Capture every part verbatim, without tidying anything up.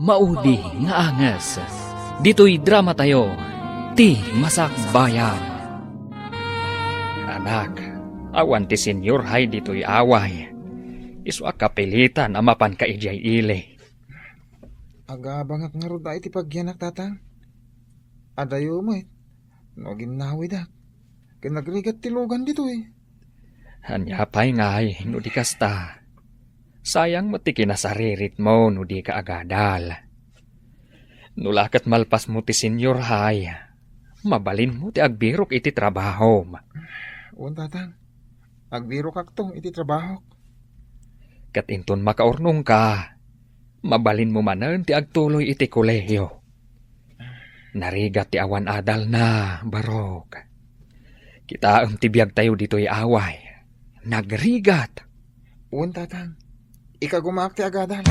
Maudi nga anges. Ditoy dramatayo, Ti Masakbayan. Anak, awan ti Señor Hay ditoy away. Isu a kapilitan a mapanka idiay ili. Agabangak ngarud iti pagyanak, Tatang. Adayo met no aginnawidak ken nagrigat ti lugan ditoy. Ania pay ngay no di kasta? Sayang met ti kinasariritmo no dika agadal. No la ket malpasmo ti Señor Hay, mabalinmo ti agbirok iti trabahom. Wen, Tatang. Agbirokakto iti trabahok. Ket inton makaurnongka, mabalinmo manen ti agtuloy iti kolehiyo. Narigat ti awan adalna, Barok. Kitaem ti biagtayo ditoy away. Nagrigat. Wen, Tatang. Ikagumaak ti agadal.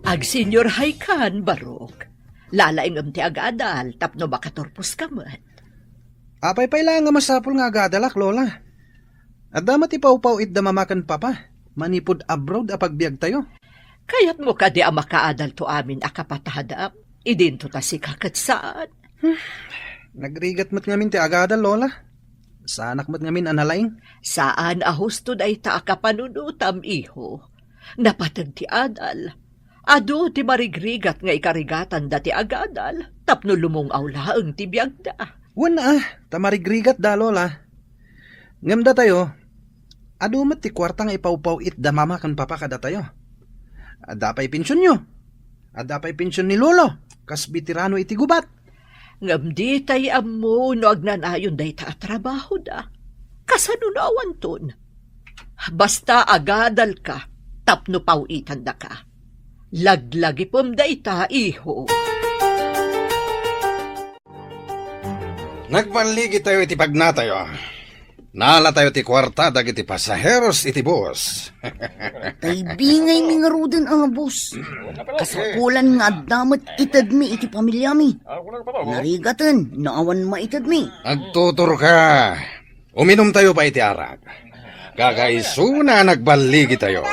Agseñor Hay kan, Barok. Lalaingem ti agadal tapno makaturposka met. Apay pay laeng a masapul nga agadalak, Lola? Adda met ipawpaw-itda mama ken papa manipud abroad a pagbiagtayo. Kayatmo kadi a makaadalto amin a kapatadam idinto ta sika ket saan? Nagrigat met ngamin ti agadal, Lola. Saanak met ngamin a nalaing. Saan a husto dayta a kapanunotam, iho. Napateg ti adal. Adu ti marigrigat nga ikarigatanda ti agadal tapno lumung-aw laeng ti biagda. Wen a, ta marigrigatda, Lola. Ngem datayo, adu met ti kuarta nga ipawpaw-itda mama ken papa kadatayo. Adda pay pensionyo. Adda pay pension ni Lolo, kas beterano iti gubat. Ngem ditay ammo no agnanayon dayta a trabahoda. Kasano no awanton? Basta agadalka tapno paw-itandaka. Laglagipem dayta, iho. Nagballigitayo iti pagnatayo. Naalatayo ti kuarta dagiti pasaheros iti bus. Taybingaymi ngaruden a bus. Kasapulan nga adda met itedmi iti pamiliami. Narigaten no awan maitedmi. Agtuturka. Uminumtayo pay iti arak. Kakaisuna a nagballigitayo.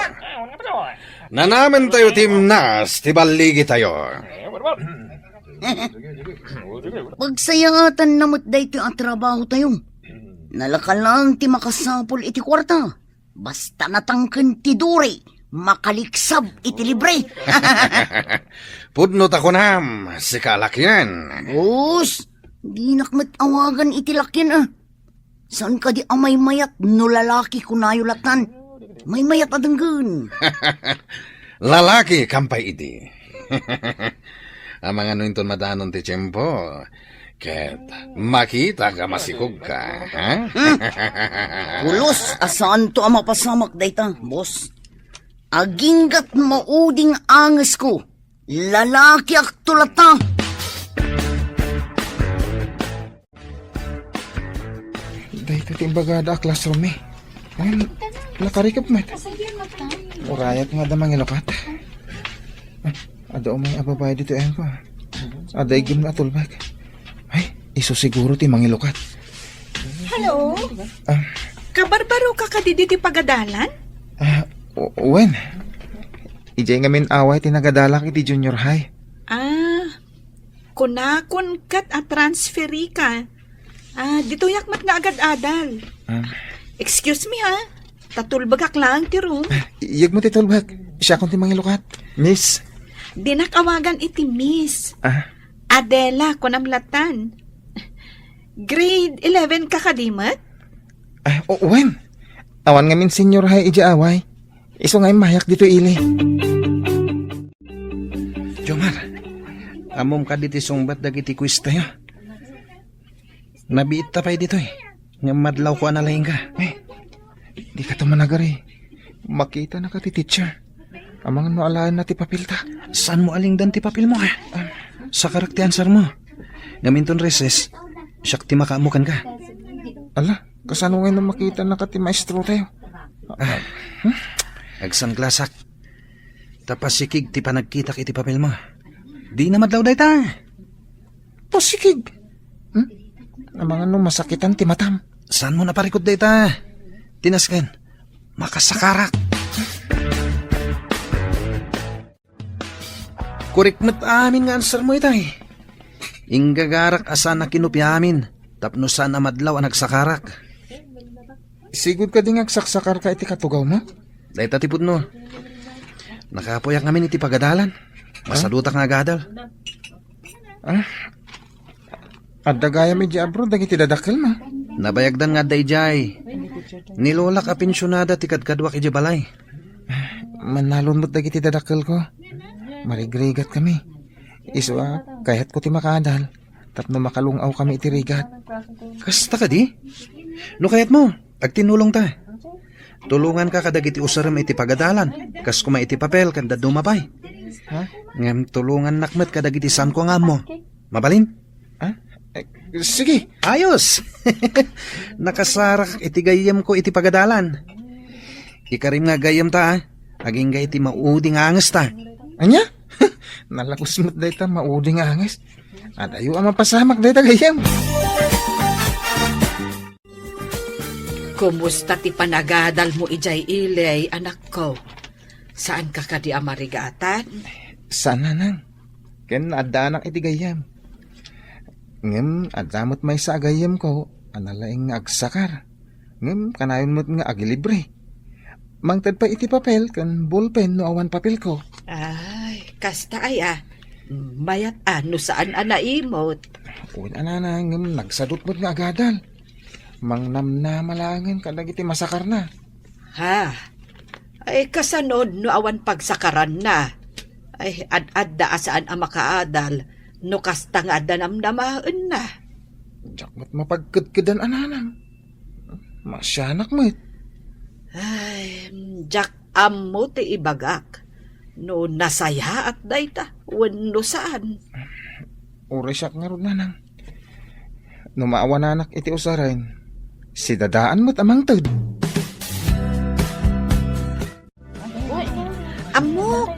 Nanamentayo ti imnas ti balligitayo. Pagsayaatanna met daytoy a trabahotayo. Nalaka laeng ti makasapul iti kuarta. Basta natangken ti duri, makaliksab iti libre. Pudno ta kunam, sika a lakien. Bus, dinak met awagan iti lakien, a. Saan kadi a maymayat no lalaki kunayo latan? Maymayat a denggen. Lalaki, kampay idi. Amangan no inton madanon ti tiempo, ket makitak a masikogka, ha? Hmm. Pulos a saanto a mapasamak dayta, boss. Aginggat mauding angesko. Lalakiakto latta. Dayta ti imbagada a classroom mi. Ay, nakarikep met. Urayat nga adda mangilukat. Ay, adda umay a babae ditoy ayanko. Adda igim na atulbek. Ay, isu siguro ti mangilukat. Hello? Ah. Kabarbaro ka kadi ditoy pagadalan? Ah, o-, wen. Idiay ngamin away ti nagadalak iti junior high. Ah, kunakon ket a transferi ka. Ah, ditoyak met nga agad-adal. Ah. Excuse me, ha? Ta tulbegak laeng ti room. Ah, iyegmo ti tulbek. Siakon ti mangilukat. Miss. Dinak awagan iti miss. Ah. Adela, kunam latan. Grade eleven ka kadi met? Ah, o-, wen. Awan ngamin senior high idiay away. Isu nga immayak ditoy ili. Jomar, ammom kadi ti sungbat dagiti quiz tayo? Nabiitta pay ditoy. Ngem madlawko a nalaingka. Eh, dika to managari. Makitanaka ti teacher. Amangan no alaenna ti papelta. Saanmo a lingdan ti papelmo, ha? Ah. Sakarak ti answermo. Ngem inton recess, siak ti makaammo kenka. Ala, kasano ngay no makitanaka ti maestrotayo? Ah, hmm? Agsanglasak. Ta pasikig ti panagkitak iti papelmo. Dina madlaw dayta. Pasikig. Hmm? Amangan no masakitan ti matam. Saanmo naparikut dayta? Ti nasken, makasakarak. Korek met amin nga answermo itay. Inggagarak a saan a kinopia amin tapno saan a madlaw a nagsakarak. Sigud kadi nga agsaksakarka iti katugawmo? Dayta ti pudno. Nakapuyak ngamin iti pagadalan. Masadutak nga agadal. Ah? Adda gayam idiay abroad dagiti dadakkelmo? Nabayagdan nga adda idiay. Ni lolak a pensionada ti kadkaduak idiay balay. Mannalon met dagiti dadakkelko. Marigrigatkami. Isu a, kayatko ti makaadal tapno makalung-awkami iti rigat. Kasta kadi? No kayatmo, agtinnulongta. Tulonganka kadagiti usarem iti pagadalan, kas koma iti papel ken dadduma pay. Ha? Ngem tulongannak met kadagiti saanko nga ammo. Mabalin? Ha? Eh, sige. Ayos! Nakasarak iti gayyemko iti pagadalan. Ikarim nga gayyemta, a. Agingga iti maudi nga angesta. Ania? Nalakus met dayta maudi nga anges. Adayo a mapasamak dayta gayyem. Kumusta ti panagadalmo idiay ili, anakko? Saanka kadi a marigatan? Saan, nanang. Ken addaanak iti gayyem. Ngem adda met maysa a gayyemko a nalaing nga agsakar. Ngem kanayon met nga agilibre. Mangted pay iti papel ken bolpen no awan papelko. Ay, kasta aya. Mayat a no saan a naimot. Wen a, nanang, ngem nagsadut met nga agadal. Mangnamnama laengen kadagiti masakarna. Ha? Ay, kasano no awan pagsakaranna? Ay, ad-adda a saan a makaadal no kasta nga adda namnamaenna. Diak met mapagkedkedan a, nanang. Masianak met. Ay, diak ammo ti ibagak no nasayaat dayta wenno saan. Uray siak ngarud, nanang. No maawananak iti usaren, sidadaan met a mangted. Ammok,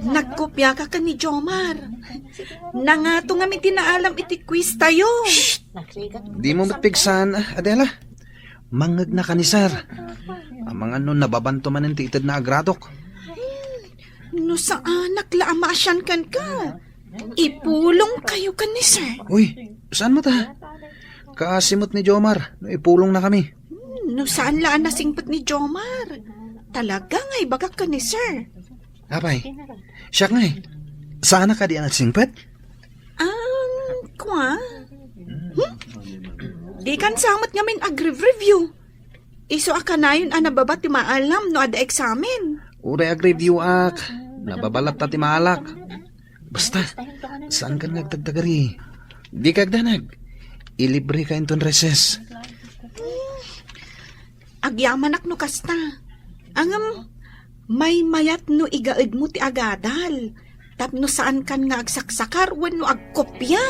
nagkopiaka ken ni Jomar. Nangato ngamin ti naalam iti quiz tayo. Dimo met pigsaan, Adela. Mangngegnaka ni Sir. Amangan no nababanto manen ti itedna a gradok. No saanak la a maasian kenka. Ipulongkayo ken ni Sir. Uy, saan met a? Kaasi met ni Jomar no ipulongnakami. Hmm, no saan la a nasingpet ni Jomar. Talaga nga ibagak ken ni Sir. Apay, siak ngay. Saanak kadi a nasingpet? Um, kua? Hmm? Dikan sa met ngamin agreview. Isu a kanayon a nababa ti maalam no adda eksamen. Uray agreview ak, nababa latta ti maalak. Basta, saankan nga agtagtagari? Dika agdanag. Ilibreka inton recess. Agyamanak no kasta. Ngem, maymayat no igaedmo ti agadal. Tapno saankan nga agsaksakar wenno agkopia.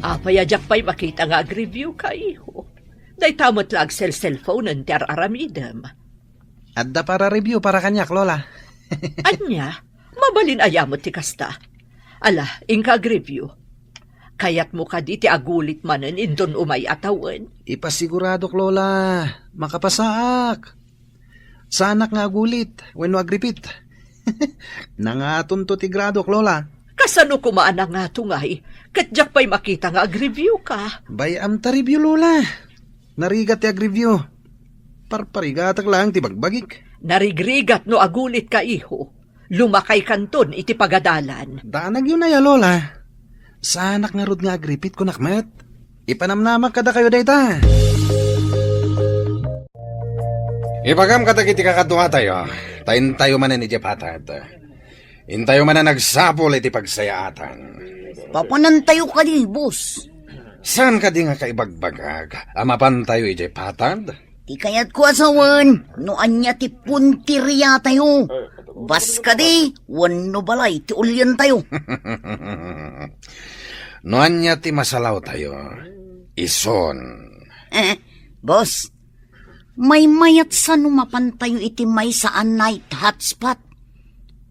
Apay a diak pay makita nga agreviewka, iho? Dayta met la agselselphonen ti ar-aramidem. Adda para review para kaniak, Lola. Ania? Mabalin aya met ti kasta. Ala, inka agreview. Kayatmo kadi ti agulit manen inton umay a tawen? Ipasiguradok, Lola. Makapasaak. Saanak nga agulit wenno agripit. Nangatonto ti gradok, Lola. Kasano koma a nangato ngay? Ket diak pay makita nga agreviewka. Bay-am ta review, Lola. Narigat ti agreview. Parparigatak laeng ti bagbagik. Narigrigat no agulitka, iho. Lumakaykanton iti pagadalan. Danagyo na ya, Lola. Saanak ngarud nga agripit, kunak met. Ipanamnamak kadakayo dayta. Ibagam kadagiti kakaduatayo, ta intayo manen idiay patad. Intayo manen agsapul iti pagsayaatan. Papanantayo kadi, boss? Saan kadi nga kaibagbagak a mapantayo idiay patad? Ti kayatko a sawen, no ania ti puntiritayo. Bas kadi, wenno balay ti ulientayo. No ania ti masalawtayo, isun. Eh, boss, maymayat sa no mapantayo iti maysa a night hotspot.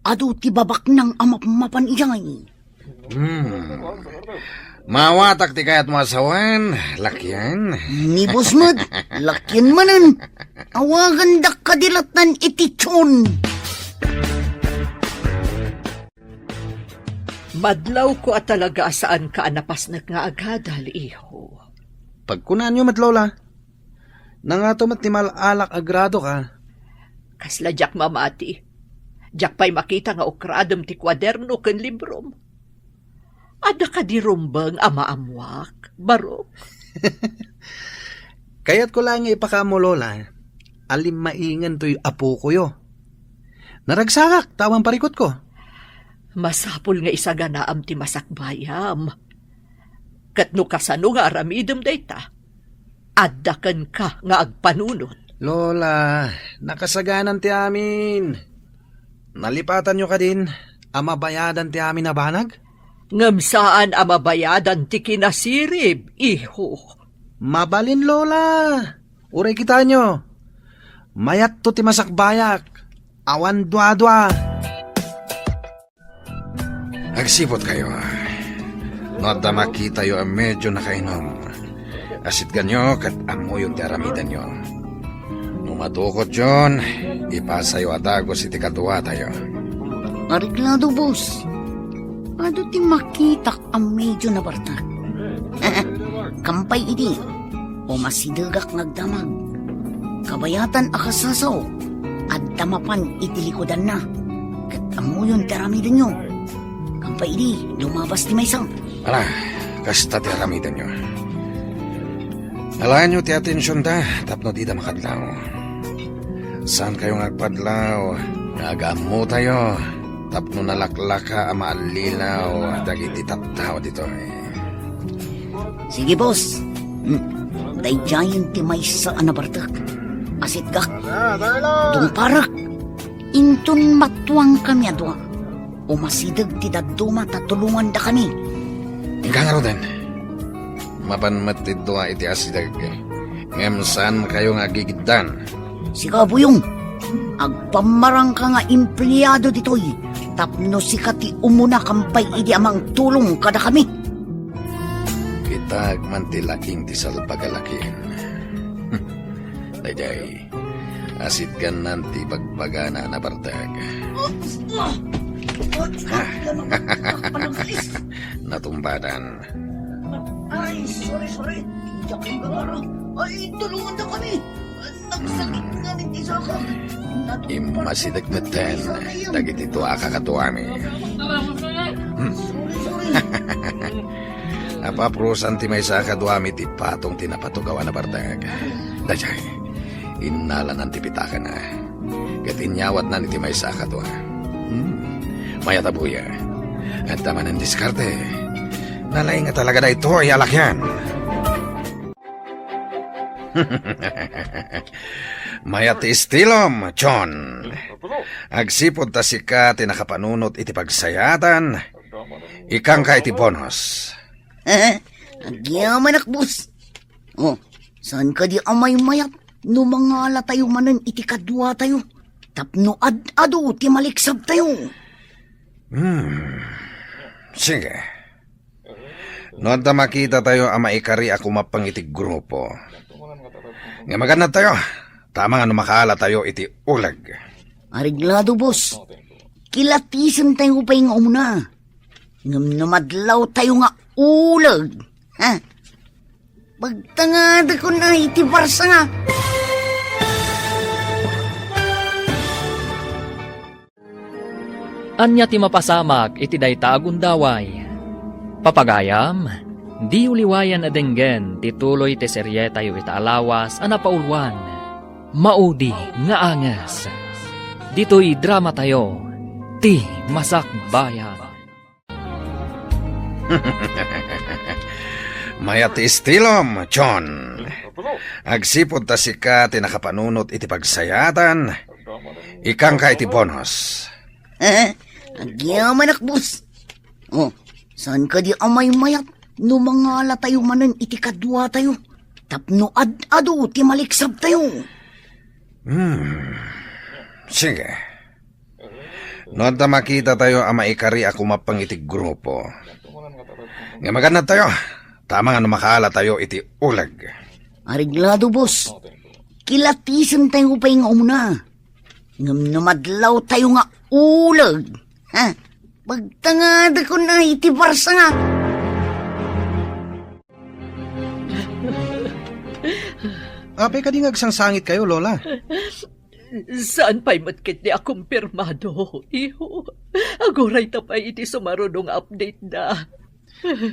Adu ti babaknang a mapmapan idiay. Hmm. Maawatak ti kayatmo a sawen, lakian. Ni boss met, lakian manen. Awagandak kadi lattan iti tune. Madlawko a talaga a saanka a napasnek nga agadal, iho. Pagkunaanyo met, Lola. Nangato met ti mal-alak a gradoka? Kasla diak mamati. Diak pay makita nga ukradem ti kuaderno ken librom. Adda kadi rumbeng a maammoak, Barok? Kayatko laeng nga ipakaammo, Lola, a limmaingen toy apokoyo. Naragsakak ta awan parikutko. Masapul nga isaganaam ti masakbayam. Ket no kasano nga aramidem dayta, adda kenka nga agpanunot. Lola, nakasaganan ti amin. Nalipatanyo kadin a mabayadan ti amin a banag? Ngem saan a mabayadan ti kinasirib, iho. Mabalin, Lola. Uray kitaenyo. Mayatto ti masakbayak. Awan duadua. Agsiputkayo. No adda makitayo a medio nakainom, asitganyo ket ammoyon ti aramidenyo. No madukotyon, ipasayo a dagus iti kaduatayo. Areglado, boss. Adu ti makitak a medio nabartek. Kampay idi, umasidegak nga agdamag. Kabayatan a kasasaw, adda mapan iti likudanna. Ket ammoyon ti aramidenyo. Kampay idi, lumabas ti maysa. Ala, kasta ti aramidenyo. Alaenyo ti atensionda tapno dida makadlaw. Saankayo nga agpadlaw nga agammotayo tapno nalaklaka a maallilaw dagiti tattao ditoy. Sige, boss. Hmm. Daydiayen ti maysa a nabartek. Asitgak. Tungparek. Inton matuangkami a dua, umasideg ti dadduma ta tulongandakami. Inka ngaruden. Mapan met ti dua iti asideg, ngem saankayo nga agigiddan. Sika, Buyong, agpammarangka nga empleado ditoy tapno sika ti umuna kampay idi a mangtulong kadakami. Kitaek man ti laing ti salbag a lakien. Daydiay, asitgannan ti ibagbagana a nabartek. Natumbadan. Ay, sorry, sorry. Diak gagara. Ay, tulongandakami. Nagsakit ngamin ti sakak. Immasideg metten dagiti dua a kakaduami. Sorry, sorry. Apaprusan ti maysa a kaduami ti patong ti napatugaw a nabartek. Daydiay, innalanan ti pitakana. Ket inyawatnan iti maysa a kadua. Hmm. Mayat a buya. Adda manen diskarte. Nalaing a talaga daytoy a lakian. Mayat ti estilom, John. Agsipud ta sika ti nakapanunot iti pagsayaatan, ikanka iti bonus. Agyamanak, boss. Oh, saan kadi a maymayat no mangalatayo manen iti kaduatayo tapno ad-adu ti maliksabtayo? Hmm. Sige. No adda makitatayo a maikari a kumappeng iti grupo, nga magannadtayo, ta amangan no makaalatayo iti uleg. Areglado, boss. Kilatisentayo pay nga umuna. Ngem no madlawtayo nga uleg, ha? Pagtangadakon iti barsa nga. Ania ti mapasamak iti dayta a gundaway? Papagayam, diyo liwayan a denggen ti tuloy ti serietayo ita a lawas a napauluan, Maudi nga Anges. Ditoy dramatayo, Ti Masakbayan. Mayat ti estilom, John. Agsipud ta sika ti nakapanunot iti pagsayaatan, ikanka iti bonus. Eh, agyamanak, boss. Oh, saan kadi a maymayat no mangalatayo manen iti kaduatayo tapno ad-adu ti maliksabtayo? Hmm. Sige. No adda makitatayo a maikari a kumappeng iti grupo, nga magannadtayo, ta amangan no makaalatayo iti uleg. Areglado, boss. Kilatisentayo pay nga umuna. Ngem no madlawtayo nga uleg, ha? Pagtangadakon iti Barca. Apay kadi nga agsangsangitkayo, Lola? Saan pay met ketdi a kumpirmado, iho. Aguray ta pay iti sumaruno nga update da.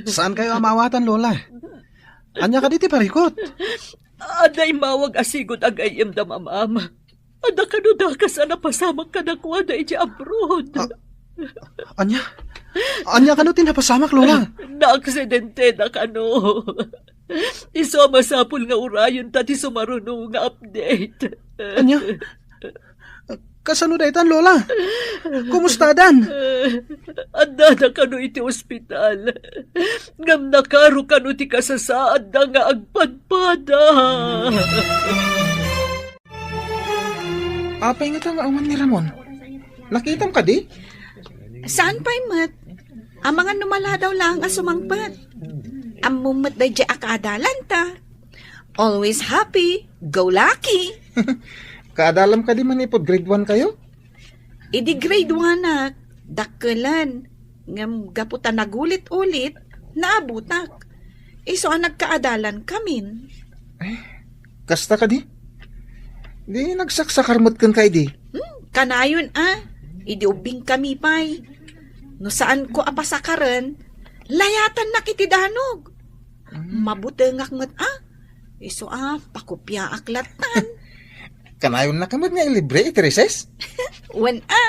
Saankayo a maawatan, Lola? Ania kadi ti parikut? Adda immawag a sigud a gayyemda, Mamam. Adda kano dakas a napasamak kadakuada iti abroad. A-, ania? Ania kano ti napasamak, Lola? Naaksidenteda kano. Isu a masapul nga urayenta ti sumaruno nga update. Ania? Kasano daytan, Lola? Kumustadan? Addada kano iti ospital. Ngem nakaro kano ti kasasaadda nga agpadpada. Apay ngata nga awan ni Ramon? Nakitam kadi? Saan pay met? Amangan no maladaw laeng a sumangpet. Ammom met daydiay a kaadalanta. Always happy, go lucky. Kaadalam kadi manipud grade one kayo? Idi grade one ak, dakkelen. Ngem gapu ta nagulit-ulit, naabutak. Isu a nagkaadalan kamin. Ay, kasta kadi? Di nagsaksakar met kenka idi? Hmm, kanayon a. Idi ubbing kami pay. No saanko a pasakaren, layatannak iti danog. Hmm. Mabutengak met a. Isu a, pakopiaak lattan. Kanayonnaka met nga ilibre iti recess? Wen a.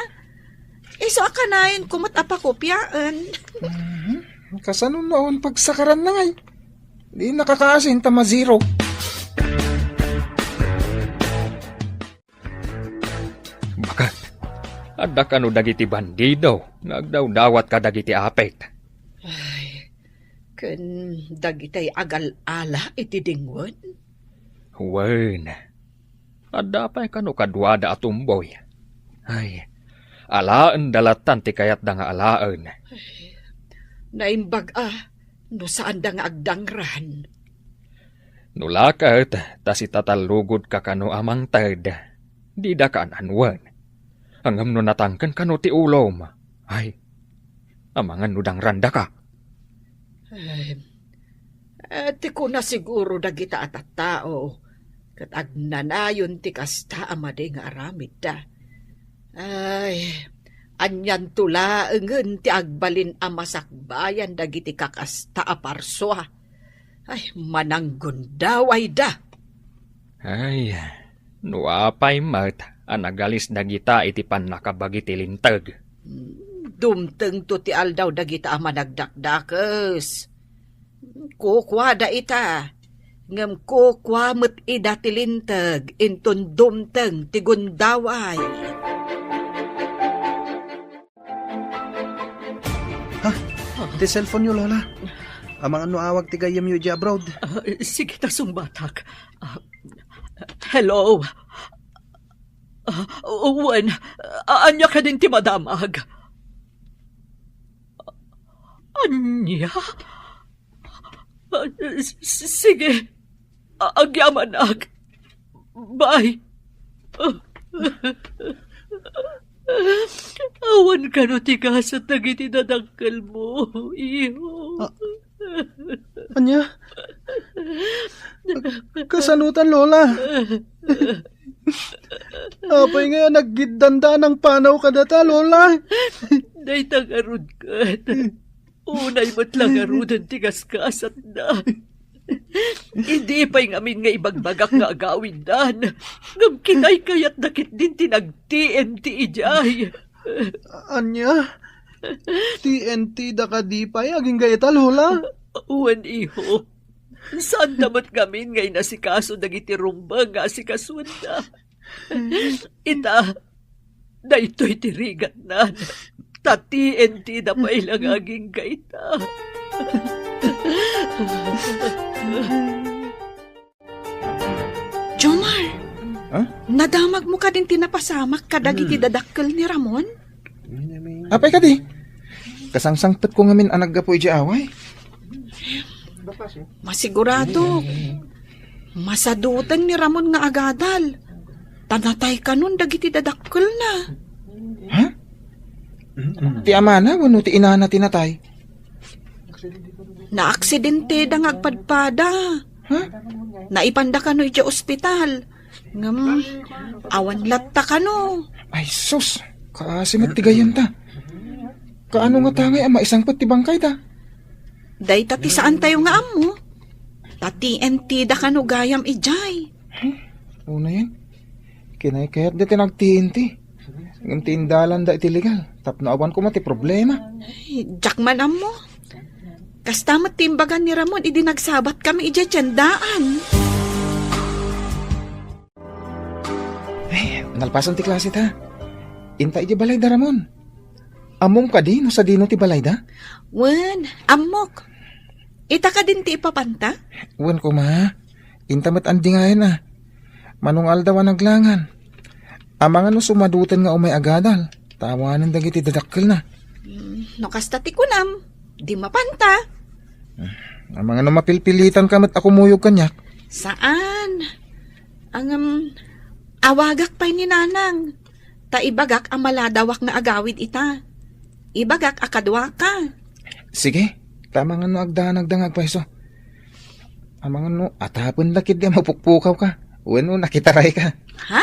Isu a kanayonko met a pakopiaen. Mhm. Kasano no awan pagsakaranna ngay? Di nakakaasin ta mazero. Baket, adda kano dagiti bandido nga agdawdawat kadagiti apit? Ay, ken dagitay agal-ala iti dingwen? Wen, adda pay kano kaduada a tumboy? Ay, alaenda lattan ti kayatda nga alaen. Ay, naimbag a, no saanda nga agdangran. No la ket ta sitatallugodka kano a mangted, didaka an-anuen. Ngem no natangken kano ti ulom, ay, amangan no dangrandaka. Em, eh, ti kuna siguro dagita a tattao, ket agnanayon ti kasta a madi nga aramidda. Ay, anianto laengen ti agbalin a masakbayan dagiti kakasta a parsua? Ay, mananggundawayda. Ay, no apay met a nagalis dagita iti pannakabagi ti linteg. Hmm, dumtengto ti aldaw dagita a managdakdakes. Kukuada ita, ngem kukua met ida ti linteg inton dumteng ti gundaway. Ha? Ti cellphone-yo, Lola. Amangan no awag ti gayyemyo idiay abroad. Ah, sige ta sungbatak. Ah, hello? Ah, wen, ania kadin ti madamag? Ania? Ah, s-, s-, sige. A-, agyamanak. Bye. Awan kano ti gasat dagiti dadakkelmo, iho. Ah, ania? Kasanotan, Lola? Apay nga naggiddanda a nangpanaw kadata, Lola? Dayta ngarud ket. Unay met la ngaruden ti gasgasatda. Idi pay ngamin nga ibagbagak nga agawiddan, ngem kinaykayatda ketdin ti nag-T N T idiay. Ania? T N T da kadi pay agingga ita, Lola? Wen, iho. Saanda met ngamin nga inasikaso dagiti rumbeng nga asikasuenda. Ita, daytoy ti rigatnan. Ta T N T da pay la nga agingga ita. Jomar, ha? Nadamagmo kadin ti napasamak kadagiti Hmm. dadakkel ni Ramon? Apay kadi? Kasangsangpetko ngamin a naggapu idiay away. Masigurado. Masaduteng ni Ramon nga agadal. Ta natay kanon dagiti dadakkelna. Ha? Ti amana wenno ti inana ti natay? Naaksidenteda nga agpadpada. Ha? Naipanda kano idiay ospital. Ngem, awan latta kano. Ay, sus! Kaasi met ti gayyemta. Kaano ngata ngay a maisangpet ti bangkayda? Dayta ti saantayo nga ammo. Ta T N T da kano gayam idiay. Unayen, kinaykayatda ti nag-T N T. Ngem ti indalanda iti legal, tapno awan koma ti problema. Ay, diak man ammo. Kasta met ti imbagan ni Ramon idi nagsabat kami idiay tiendaan. Ay, nalpasan ti klase ta. Inta idiay balay da Ramon. Ammom kadi no sadino ti balayda? Wen, ammok. Ita kadin ti ipapanta? Wen koma. Inta met andingayen a. Mano nga aldaw a naglangan. Amangan no sumadoten nga umay agadal. Ta awanen dagiti dadakkelna. Mm, no kasta ti kunam, di mapanta. Amangan no mapilpilitan ka met a kumuyog kaniak. Saan? Angem, awagak pay ni Nanang. Ta ibagak a maladawak nga agawid ita. Ibagak a kaduaka. Sige, ta amangan no agdanagda nga agpayso. Amangan no atapenda ketdi a mapukpukaw ka. Wenno nakitaray ka. Ha?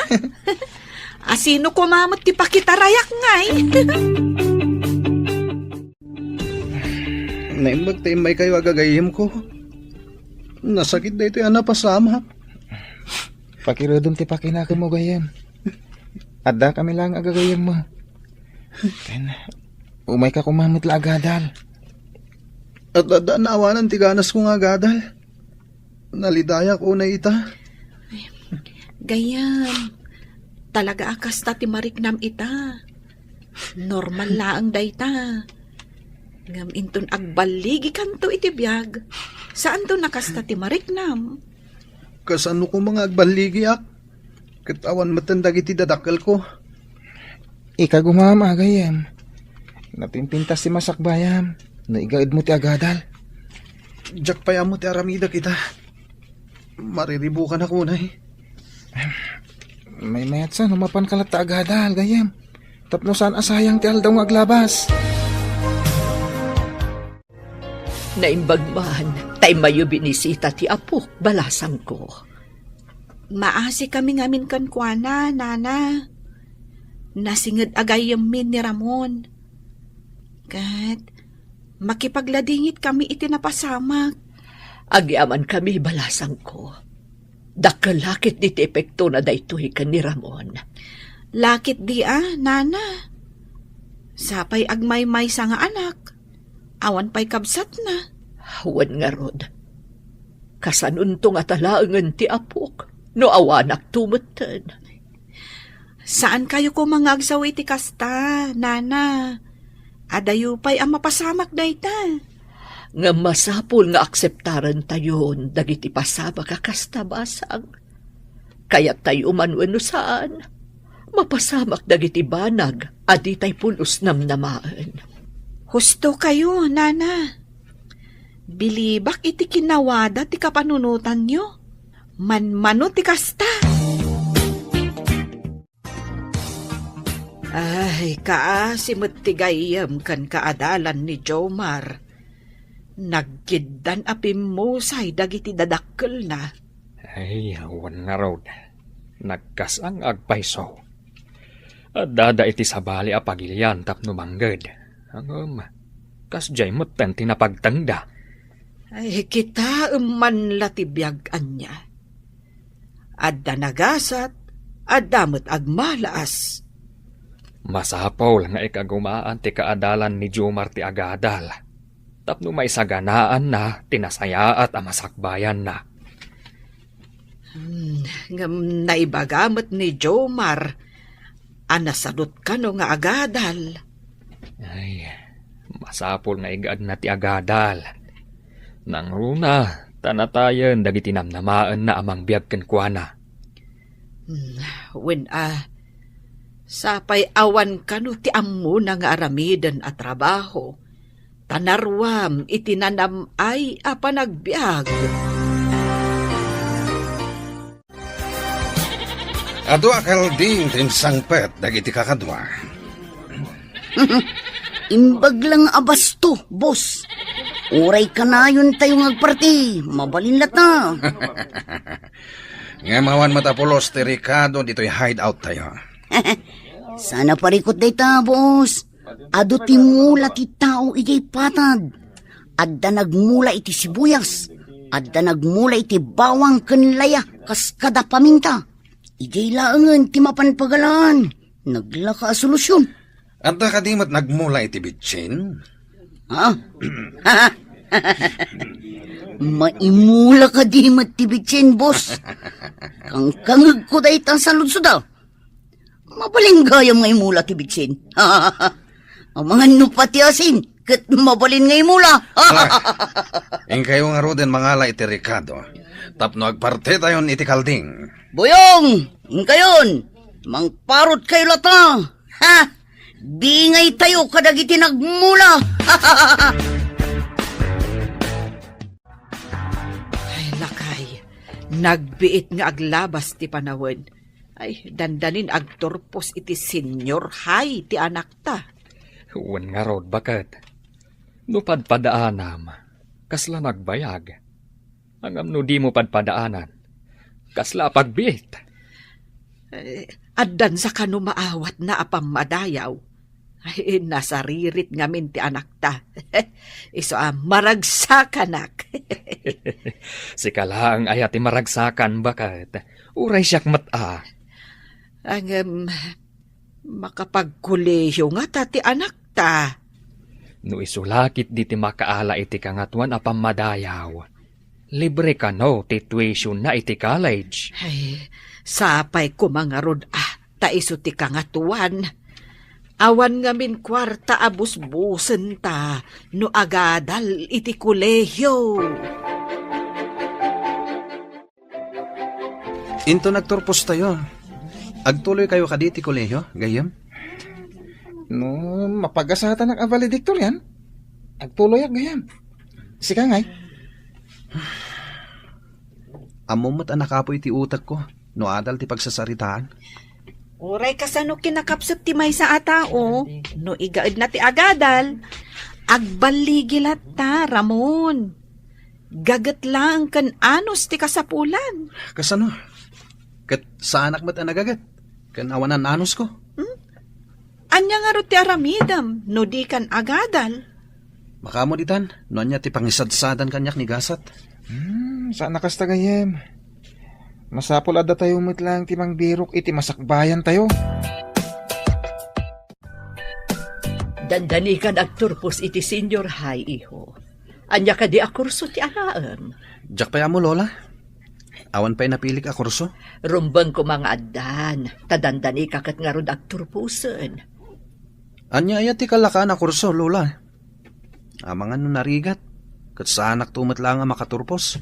Asino koma met ti pakitarayak ngay? Naimbag ta immaykayo a gagayyemko. Nasakit daytoy a napasamak. Pakiredem ti pakinakemmo, gayyem. Adda kami laeng a gagayyemmo. Ken, umayka koma met la agadal. Adda, adda naawanan ti ganasko nga agadal. Nalidayak unay ita. Gayyem, talaga a kasta ti mariknam ita. Normal laeng dayta. Ngem inton agballigikanto iti biag, saanto a kasta ti mariknam. Kasano koma nga agballigiak? Ket awan metten dagiti dadakkelko. Ikagumaam a gayyem. Napimpintas ti masakbayam no igaedmo ti agadal. Diak pay ammo ti aramidek ita. Mariribukanak unay. Maymayatsa no mapanka latta agadal, gayyem. Tapno saan a sayang ti aldaw nga aglabas. Naimbag man, ta immayo binisita ti apok, balasangko. Maasikami ngamin kenkuana, Nana. Nasinged a gayyemmi ni Ramon. Ket makipagladingit kami iti napasamak. Agyamankami, balasangko. Dakkel la ketdi ti epektona daytoy ken ni Ramon. La ketdi a, Nana. Sapay agmaymaysa nga anak. Awan pay kabsatna. Wen ngarud, kasanonto ngata laengen ti apok no awanakto metten? Saankayo koma nga agsaw iti kasta, Nana. Adayo pay a mapasamak dayta. Ngem masapul nga akseptarentayon dagiti pasamak a kasta, basang. Kayattayo man wenno saan, mapasamak dagiti banag a ditay pulos namnamaen. Hustokayo, Nana. Bilibak iti kinawada ti kapanunotanyo. Manmano ti kasta. Ay, kaasi met ti gayyem ken kaadalan ni Jomar. Nagkiddan a pimmusay dagiti dadakkelna. Ay, awan ngarud. Nagkasang agpayso. Addada iti sabali a pagilian tapno mangged. Ngem, kasdiay metten ti napagtengda. Ay, kitaem man la ti biag ania. Adda nagasat, adda met agmalaas. Masapul nga ikagumaan ti kaadalan ni Jomar ti agadal, tapno maisaganaanna ti nasayaat a masakbayanna. Hmm, ngem naibaga met ni Jomar a nasadut kano nga agadal. Ay, masapul nga igaedna ti agadal. Nangruna, ta natayen dagiti namnamaenna a mangbiag kenkuana. Hmm, wen a, sapay awan kano ti ammona nga aramiden a trabaho, ta naruam iti nanam-ay a panagbiag. Adu a kalding ti insangpet dagiti kakadua. Imbag lang a basto, boss. Uray kanayon tayo nga agparti, mabalin latta. Ngem awan met a pulos ti rekado ditoy hideout tayo. Saan a parikut dayta, boss. Adu ti mula ti tao idiay patad. Adda nagmula iti sibuyas. Adda nagmula iti bawang ken laya kas kada paminta. Idiay laengen ti mapan pagalaan. Naglaka a solusyon. Adda kadi met nagmula iti bitsin? Ha? Maimula kadi met ti bitsin, boss? Kangkangegko dayta a saludsod, a. Mabalin gayam nga imula ti bitsin. Amangan no pati asin, ket mabalin nga imula. Ay, inkayo ngaruden mangala iti rekado tapno agpartitayon iti kalding. Boyong, inkayon, mangparot kayo latta. Ha? Bingay tayo kadagiti nagmula. Ay, lakay, nagbiit nga aglabas ti panawen. Ay, dandanin agturpos iti senior high ti anakta. Wen ngarud, baket. No padpadaanam, kasla nagbayag. Ngem no dimo padpadaanan, kasla a pagbiit. Eh, addan sa kano maawatna a pammadayaw. Ay, nasaririt ngamin ti anakta. Isu a maragsakanak. Sika laeng aya ti maragsakan, baket. Uray siak met a. Ngem, makapagkolehiyo ngata ti anakta. No isu la ketdi ti makaala iti Kangatoan a pammadayaw, libre kano ti tuition na iti college. Ay, sapay koma ngarud a ta isu ti Kangatoan. Awan ngamin kuarta a busbusenta no agadal iti kolehiyo. Inton agturpos tayo, agtuloy kayo kadi ti kolehiyo, gayyem? No, mapagasatanak a valedictorian, agtuloyak, gayyem. Sika ngay? Ammom met a nakapuy ti utekko no adal ti pagsasaritaan. Uray kasano kinakapsut ti maysa a tao, no igaedna ti agadal, agballigi latta, Ramon. Gaget laeng ken anus ti kasapulan. Kasano? Ket saanak met a nagaget ken awanan anusko. Hmm? Ania ngarud ti aramidem no dikan agadal? Makaammo ditan, no ania ti pangisadsadan kaniak ni gasat. Hmm, saan a kasta, gayyem. Masapul a datayo met laeng ti mangbirok iti masakbayantayo. Dandanikan agturpos iti senior high, iho. Ania kadi a kurso ti alaem? Diak pay ammo, Lola. Awan pay napilik a kurso. Rumbeng koma nga addan, ta dandanika ket ngarud agturposen. Ania aya ti kalakaan a kurso, Lola? Amangan no narigat, ket saanak to met laeng a makaturpos.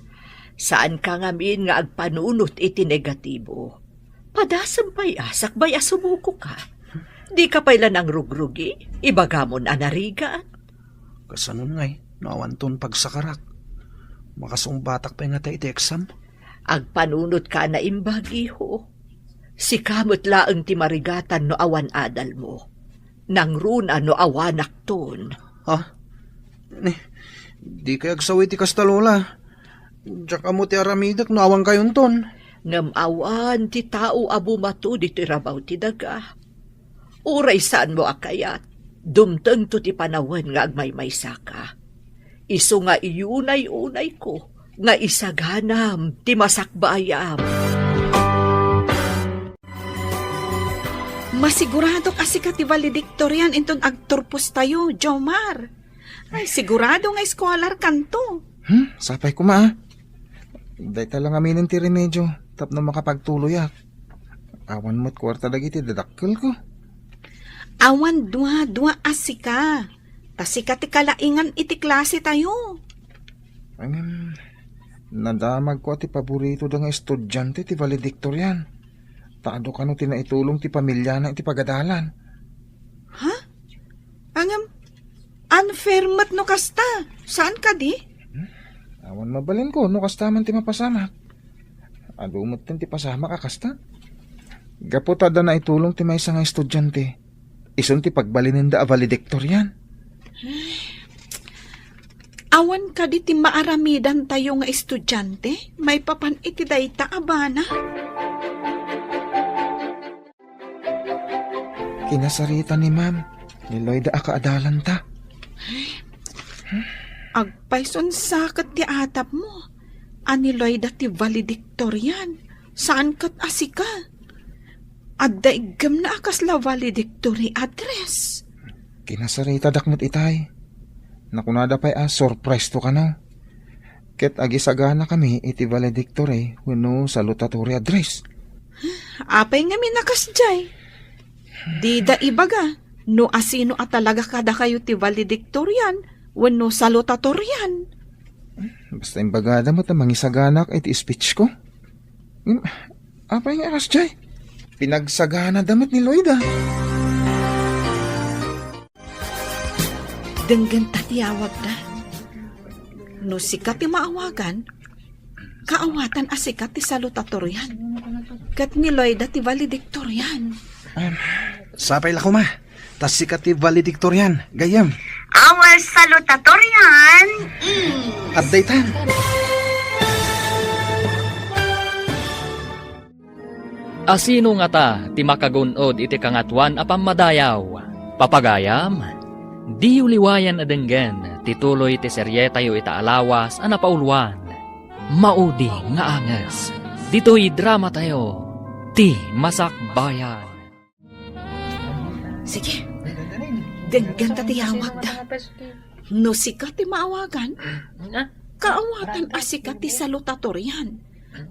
Saanka ngamin nga agpanunot iti negatibo. Padasem pay a sakbay a sumukoka. Dika pay la nangrugrugi, ibagamon a narigat. Kasanon ngay, no awanton pagsakarak? Makasungbatak pay ngata iti exam? Agpanunotka a naimbag, iho. Sika met laeng ti marigatan no awan adalmo. Nangruna no awanakton. Ha? Ni, dikay agsawi ti kasta, Lola. Diak ammo ti aramidek no awan kayonton. Ngem awan ti tao a bumato ditoy rabaw ti daga. Uray saanmo a kayat, dumtengto ti panawen nga agmaymaysaka. Isu nga iyunay-unayko nga isaganam ti masakbayam. Masiguradok a sika ti valedictorian inton agturpostayo, Jomar. Ay, sigurado nga scholar kanto. Hmm, sapay koma, ah. Dayta lang aminen ti remedio tapno makapagtuloyak. Awan met kuarta dagiti dadakkelko. Awan dua-dua a sika. Ta sika ti kalaingan iti klase tayo. Ngem, nadamagko a ti paborito da nga estudiante ti valedictorian. Ta adu kano ti naitulong ti pamiliana iti pagadalan. Ha? Ngem, unfair met no kasta. Saan kadi? Hmm? Awan mabalinko no kasta man ti mapasamak. Adu metten ti pasamak a kasta. Gapu ta adda naitulong ti maysa nga estudiante, Isun ti pagbalinenda a valedictorian. Awan kadi ti maaramidantayo nga estudiante maipapan iti dayta a bana? Kinasarita ni Ma'am, ni Loida a kaadalanta. Agpayson sa ket ti atapmo a ni Loida ti valedictorian, saan ket a sika. Adda iggemna a kasla valedictory address. Kinasaritadak met itay. Nakunada pay a surprise to kano. Ket agisaganakami iti valedictory wenno salutatory address. Apay ngamin a kasdiay? Dida ibaga no asino a talaga kadakayo ti valedictorian wenno salutatorian. Basta imbagada met a mangisaganak iti speech ko. Hmm, apay nga aras jay? Pinagsaganada met ni Loida. Denggenta ti awagda. No sika ti maawagan, kaawatan a sika ti salutatorian. Ket ni Loida ti valedictorian. Sapay la koma. Ta sika ti valedictorian, gayyem. Our salutatorian is... Adda itan. Asino ngata ti makagun-od iti Kangatoan a Pammadayaw? Papagayam, diyo liwayan a denggen ti tuloy ti serietayo ita a lawas a napauluan, Maudi nga Anges. Ditoy dramatayo, Ti Masakbayan. Sige, denggenta ti awagda. No sika ti maawagan, kaawatan a sika ti salutatorian.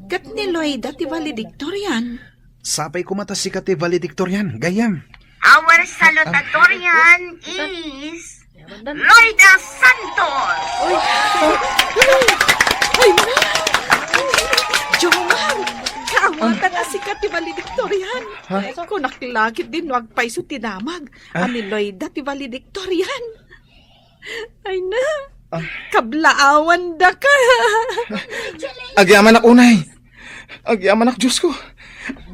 Ket ni Loida ti valedictorian. Sapay koma ta sika ti valedictorian, gayyem. Our salutatorian is Loida Santos. Ay, na! Jomar! Kaawatan a sika ti valedictorian. Ha? Kunak la ketdin no agpayso ti damag a ni Loida ti valedictorian. Ay na, kablaawan daka. Agyamanak unay. Agyamanak, Diyos ko.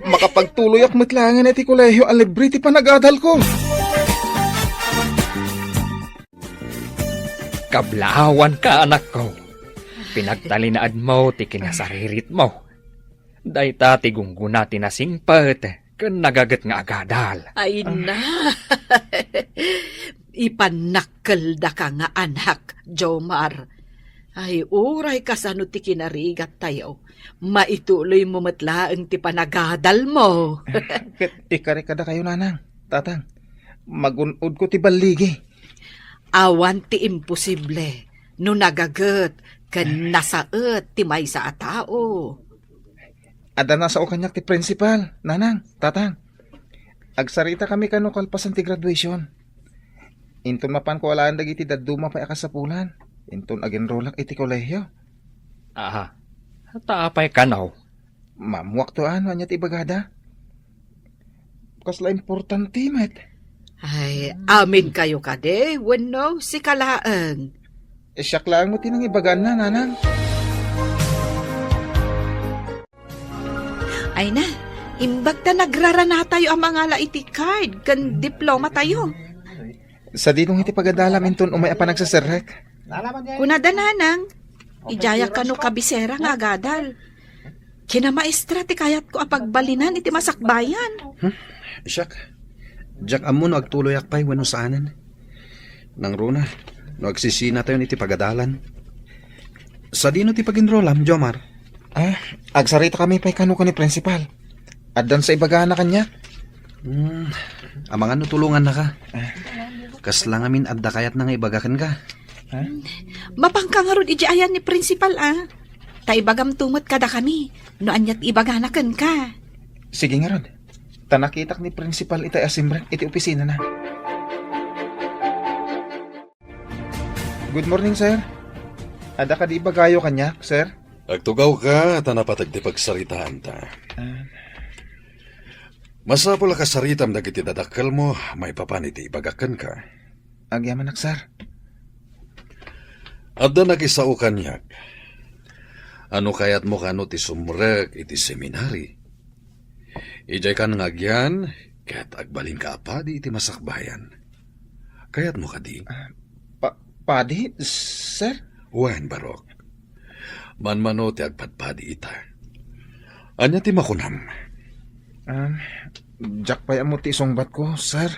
Makapagtuloyak met laengen iti kolehio a libre ti panagadalko. Kablaawanka, anakko. Pinagtalinaedmo ti kinasariritmo. Dayta ti gunggona ti nasingpet ken nagaget nga agadal. Ay na! Ipannakkeldaka nga anak, Jomar. Ay, uray kasano ti kinarigattayo, maituloymo met laeng ti panagadalmo. Ket ikari kadakayo, nanang, tatang, magun-odko ti balligi. Awan ti imposible no nagaget ken nasaet ti maysa a tao. Adda nasao kaniak ti principal, nanang, tatang. Agsaritakami kano kalpasan ti graduation. Inton mapanko alaen dagiti dadduma pay a kasapulan, inton agenrolak iti kolehio. Aha. Ta apay kano? Maammoakto a no ania ti ibagada. Kasla importante met. Ay, aminkayo kadi wenno sika laeng? Eh, siak laeng met ti nangibagaanna, nanang. Ay na, imbag ta nagraranatayo a mangala iti card ken diplomatayo. Sadino iti pagadalam inton umay a panagseserrek? Kunada, nanang, idiayak kano kabisera nga agadal. Kinamaestra ti kayatko a pagbalinan iti masakbayan. Hmm? Siak, diak ammo no agtuloyak pay wenno saanen. Nangruna, no agsisinatayon iti pagadalan. Sadino ti pagenrolam, Jomar? Ah, agsaritakami pay kano ken ni principal. Addan sa ibagana kaniak. Hmm, amangan no tulongannaka. Ah. Kasla ngamin adda kayatna nga ibaga kenka? Ah? Mapanka ngarud idiay ayan ni principal, a. Ta ibagamto met kadakami no ania ti ibagana kenka. Sige ngarud. Ta nakitak ni principal itay a simrek iti opisinana. Good morning, sir. Adda kadi ibagayo kaniak, sir? Agtugawka ta napateg ti pagsaritaanta. Ah. Masapul a kasaritam dagiti dadakkelmo maipapan iti ibagak kenka. Agyamanak, sir. Adda nakisao kaniak. Ano kayatmo kano ti sumrek iti seminari? Idiay kan nga agyan, Ket agbalinka a padi iti masakbayan. Kayatmo kadi? Ah, pa-, padi, sir? Wen, Barok. Manmano ti agpadpadi ita. Ania ti makunam? Ah, diak pay ammo ti isungbatko, sir.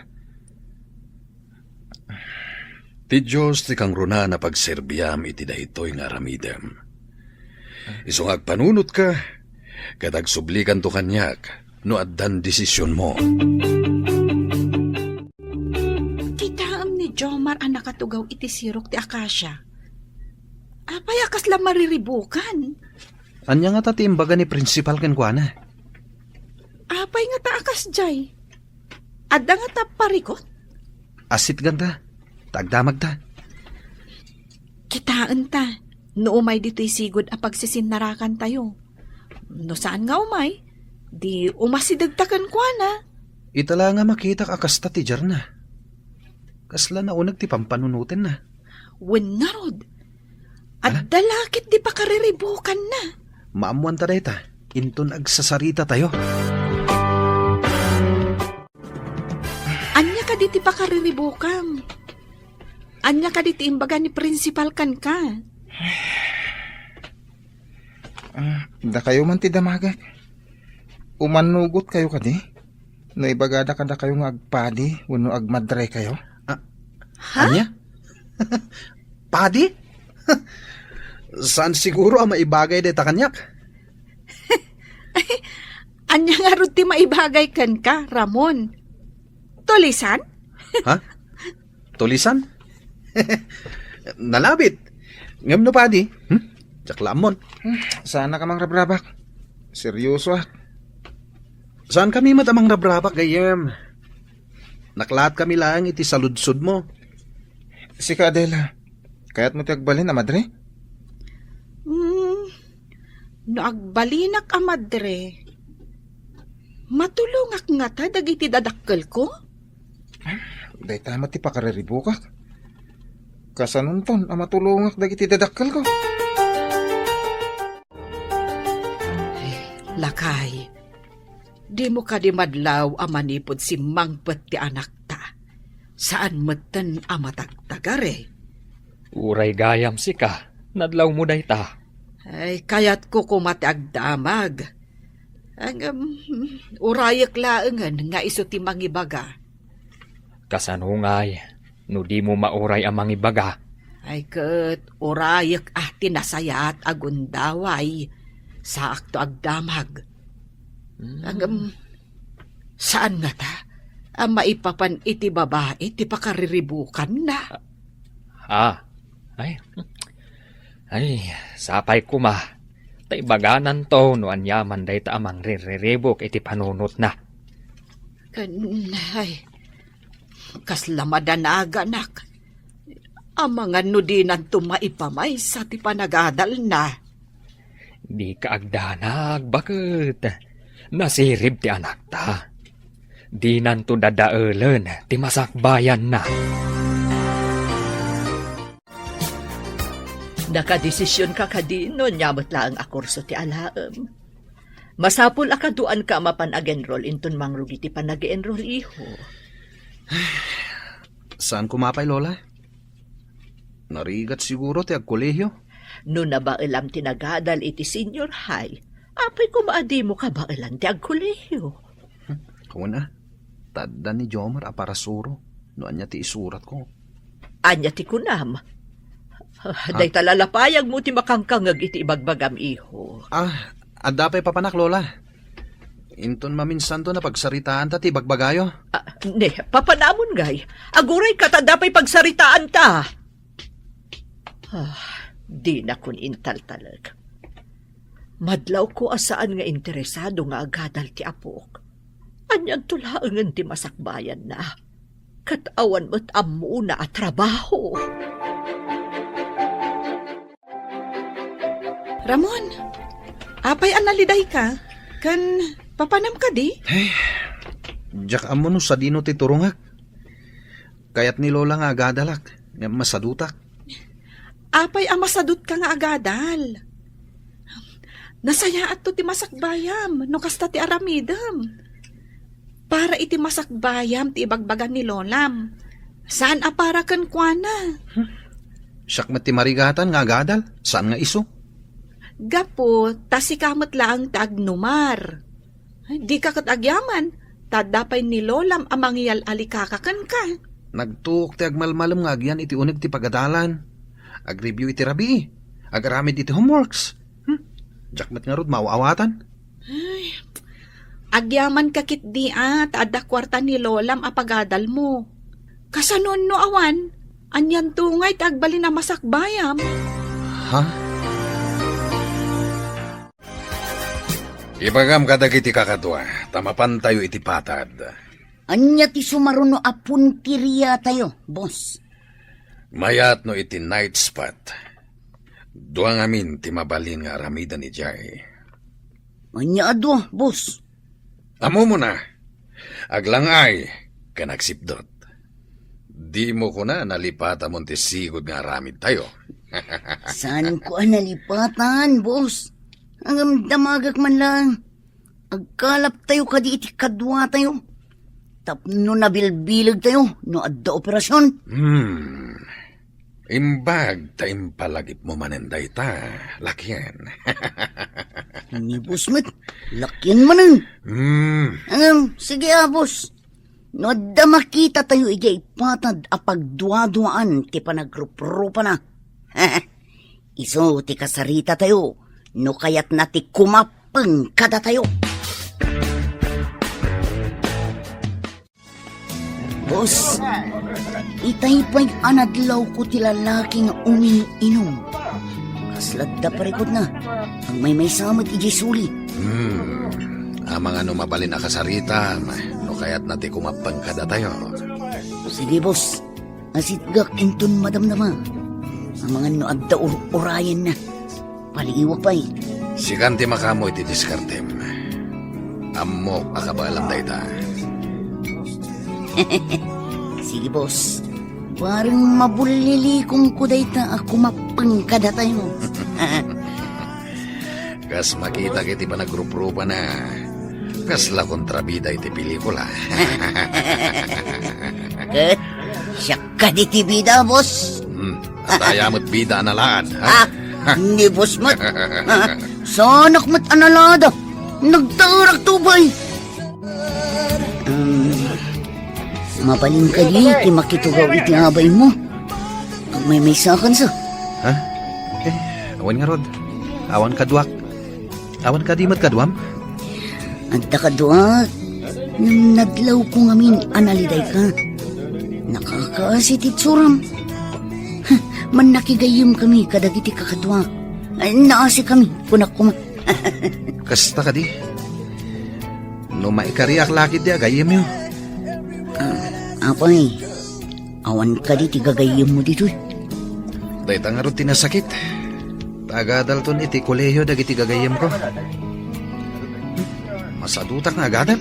Ti Dios ti kangrunaan a pagserbiam iti daytoy nga aramidem. Isu nga agpanunotka, ket agsublikanto kaniak no addan desisionmo. Kitaem ni Jomar a nakatugaw iti sirok ti akasia. Apay a kasla mariribukan? Ania ngata ti imbaga ni Principal kenkuana? Apay ngata a kasdiay? Adda ngata parikut? Asitganta, ta agdamagta. Kitaenta, no umay ditoy sigud a pagsisinnarakantayo. No saan nga umay, di umasidegta kenkuana. Ita la nga makitak a kasta ti diarna. Kasla nauneg ti pampanunotenna. Wen ngarud, adda la ket di pakariribukanna. Maammoanta dayta, inton agsasaritatayo. Ania kadi ti pakariribukam? Ania kadi ti imbaga ni Principal kenka? Ah, dakayo man ti damagek. Umannugotkayo kadi? No ibagada kadakayo nga agpadi wenno agmadrekayo? Ah, Ha? Ania? Padi? Saan siguro a maibagay dayta kaniak? Ania ngarud ti maibagay kenka, Ramon? Tulisan? Ha? Tulisan? Nalabit. Ngem no padi? Hmm? Diak la ammon. Hmm, saanak a mangrabrabak. Seryosoak. Saankami met a mangrabrabak, gayyem. Naklaatkami laeng iti saludsodmo. Sika, Adela, kayatmo ti agbalin a madre? Hmm, no agbalinak a madre, matulongak ngata dagiti dadakkelko? Dayta met ti pakariribukak. Kasanonton a matulongak dagiti dadakkelko? Lakay, dimo kadi madlaw a manipud simmangpet ti anakta. Saan metten a matagtagare. Uray gayam sika, nadlawmo dayta. Ay, kayatko koma ti agdamag. Ngem, urayek laengen nga isu ti mangibaga. Kasano ngay no dimo mauray a mangibaga? Ay ket, urayek a ti nasayaat a gundaway, saakto agdamag. Hmm. Ngem, saan ngata a maipapan iti babai ti pakariribukanna? Ah, ay, ay, sapay koma, ta ibagananto no aniaman dayta a mangrirriribuk iti panunotna. Ken, ay, kasla madanaganak. Amangan no dinanto maipamaysa ti panagadalna. Dika agdanag, baket nasirib ti anakta. Dinanto dadaelen ti masakbayanna. Nakadesisionka kadi no ania met laeng a kurso ti alaem? Masapul a kaduaanka a mapan ag-enroll inton mangrugi ti panag-enroll, iho. Saan koma pay, Lola? Narigat siguro ti agkolehiyo. No nabaelam ti nagadal iti senior high, apay koma a dimo kabaelan ti agkolehiyo? Kuna, ta adda ni Jomar a parasuro no ania ti isuratko. Ania ti kunam? Ah, dayta lalapayagmo ti makangkangeg iti ibagbagam, iho. Ah, adda pay papanak, Lola. Inton maminsanto napagsaritaanta ti ibagbagayo. Ah, ne, papanamon ngay. Agurayka ta adda pay pagsaritaanta. Ah, dinakon intaltalek. Madlawko a saan nga interesado nga agadal ti apok. Anianto laengen ti masakbayanna? Ket awan met ammona a trabaho. Ramon, apay a nalidayka? Ken papanam kadi? Ay, diak ammo no sadino ti turongek. Kayat ni Lola nga agadalak, ngem masadutak. Apay a masadutka nga agadal? Nasayaatto ti masakbayam no kasta ti aramidem. Para iti masakbayam ti ibagbaga ni lolam. Saan a para kenkuana. Hmm. Siak met ti marigatan nga agadal, saan nga isu? Gapu ta sika met laeng ti agnumar. Dika ket agyaman, ta adda pay ni lolam a mangyal-alikaka kenka. Nagtuok ti agmalmalem nga agyan iti uneg ti pagadalan. Agreview iti rabii. Agaramid iti homeworks. Hmm? Diak met ngarud maaw-awatan. Ay, agyamanka ketdi a ta adda kuarta ni lolam a pagadalmo. Kasano no awan? Anianto ngay ti agbalin a masakbayam? Ha? Ibagam kadagiti kakadua, ta mapantayo iti patad. Ania ti sumaruno a punteriatayo, boss? Mayat no iti night spot. Dua ngamin ti mabalin nga aramiden idiay. Ania a dua, boss? Ammomon a, aglang-ay ken agsipdut. Dimo kuna nalipatamon ti sigud nga aramidtayo. Saanko a nalipatan, boss. Ngem damagek man laeng. Agkalaptayo kadi iti kaduatayo tapno nabilbilegtayo no adda operasion. Hmm. Imbag ta impalagipmo manen dayta, lakien. Ni boss met, lakien manen. Hmm. Ngem, sige a, boss. No adda makitatayo idiay patad a pagduaduaan ti panagruprupana, isu ti kasaritatayo no kayatna ti kumappeng kadatayo. Boss, itay pay a nadlawko ti lalaki nga umiinum. Kasla adda parikutna. Agmaymaysa met idiay suli. Hmm. Amangan no mabalin a kasaritam, no kayatna ti kumappeng kadatayo. Sige, boss. Asitgak inton madamdama. Amangan no adda ur-urayenna. Paliiwak pay. Sikan ti makaammo iti diskartem. Ammok a kabaelam dayta. Sige, boss. Bareng mabullilikom ko dayta a kumappeng kadatayo. Kas makitak iti panagruprupana, kasla kontrabida iti pelikula. Ket siak kadi ti bida, boss. Hmm, adda met bida a nalaad, ha? Ah, ni boss met. Ah, saanak met a nalaad. Nagtaerak to, bay. Hmm, mabalin kadi ti makitugaw iti abaymo? Agmaymaysakansa. Ha? Eh, awan ngarud. Awan kaduak. Awan kadi met kaduam? Adda kaduak. Ngem nadlawko ngamin a nalidayka. Nakakaasi ti itsuram. Mannakigayyemkami kadagiti kakaduak. Ay, naasikami, kunak koma. Kasta kadi? No maikariak la ketdi a gayyemyo. Ah, apay, awan kadi ti gagayyemmo ditoy? Dayta ngarud ti nasakit. Ta agadalton iti kolehio dagiti gagayyemko. Masadutak nga agadal?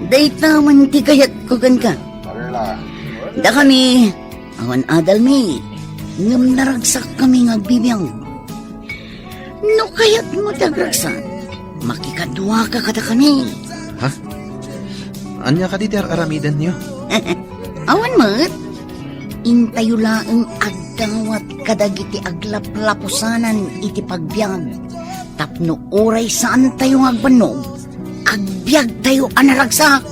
Dayta man ti kayatko kenka. Dakami, awan adalmi, ngem naragsakkami nga agbibiag. No kayatmo ti agragsak, makikaduaka kadakami. Ha? Ania kadi ti ar-aramidenyo? Awan met. Intayo laeng agdawat kadagiti aglaplapusanan iti pagbiag, tapno uray saantayo nga agbannog, agbiagtayo a naragsak.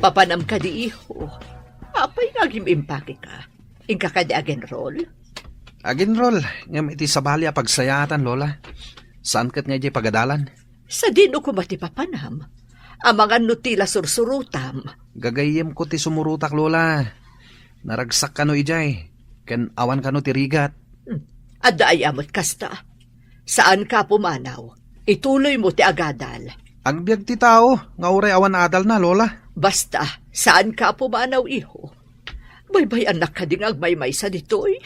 Papanam kadi, iho. Apay nga agim-impakeka? Inka kadi agenrol? Agenrol, ngem iti sabali a pagsayaatan, Lola. Saan ket nga idiay pagadalan? Sadino koma ti papanam? Amangan no ti la sursurotam. Gagayyemko ti sumurotak, Lola. Naragsak kano idiay, ken awan kano ti rigat. Hmm. Adda aya met kasta? Saanka a pumanaw. Ituloymo ti agadal. Agbiag ti tao nga uray awan adalna, Lola. Basta, saanka a pumanaw, iho. Baybay-annak kadi nga agmaymaysa ditoy?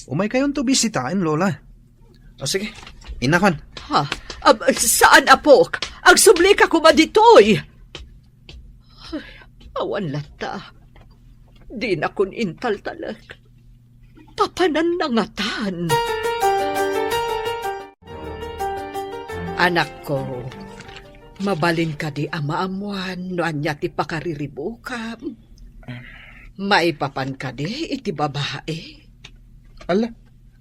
Umaykayonto bisitaen, Lola. O, sige. Inakon. Ha? Ab-, saan, apok? Agsublika koma ditoy. Ay, awan latta. Dinakon intaltalek. Papananna ngatan. Anakko, mabalin kadi a maammuan no ania ti pakariribukam? Maipapan kadi iti babai? Ala,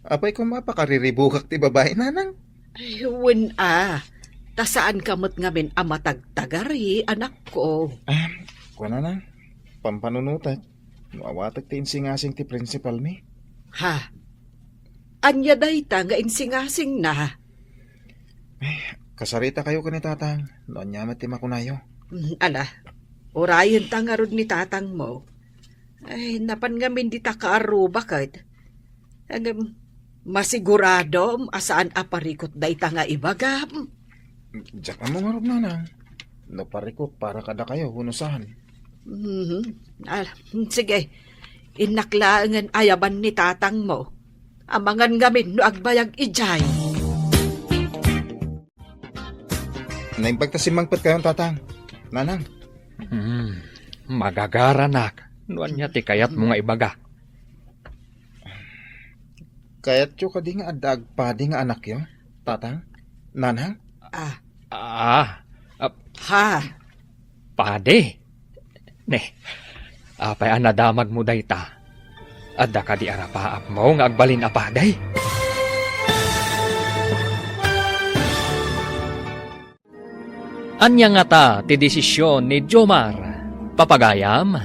apay koma pakariribukak ti babai, nanang? Ay, wen a, ta saanka met ngamin a matagtagari, anakko. Ah, kuana na, pampanunotek, no awatek ti insingasing ti principal mi. Ha? Ania dayta nga insingasingna? Ay, kasarita kayo ken ni Tatang, no ania met ti makunayo. Mm, ala, urayenta ngarud ni Tatangmo. Ay, napan ngamin dita kaarruba ket. Ngem, masiguradom a saan a parikut dayta nga ibagam? Diak ammo ngarud, nanang. No parikut para kadakayo, wenno saan. Mhm. Ah, sige. Innak laengen ayaban ni tatangmo. Amangan ngamin no agbayag idiay. Naimbag ta simmangpet kayon, Tatang. Nanang. Hmm. Magagaranak. No ania ti kayatmo nga ibaga? Kayatyo kadi nga adda agpadi nga anakyo, Tatang? Nanang? Ah. Ah. Ah. Ha? Padi? Ne, apay a nadamagmo dayta? Adda kadi arapaapmo nga agbalin a padi? Ania ngata ti desisyon ni Jomar? Papagayam,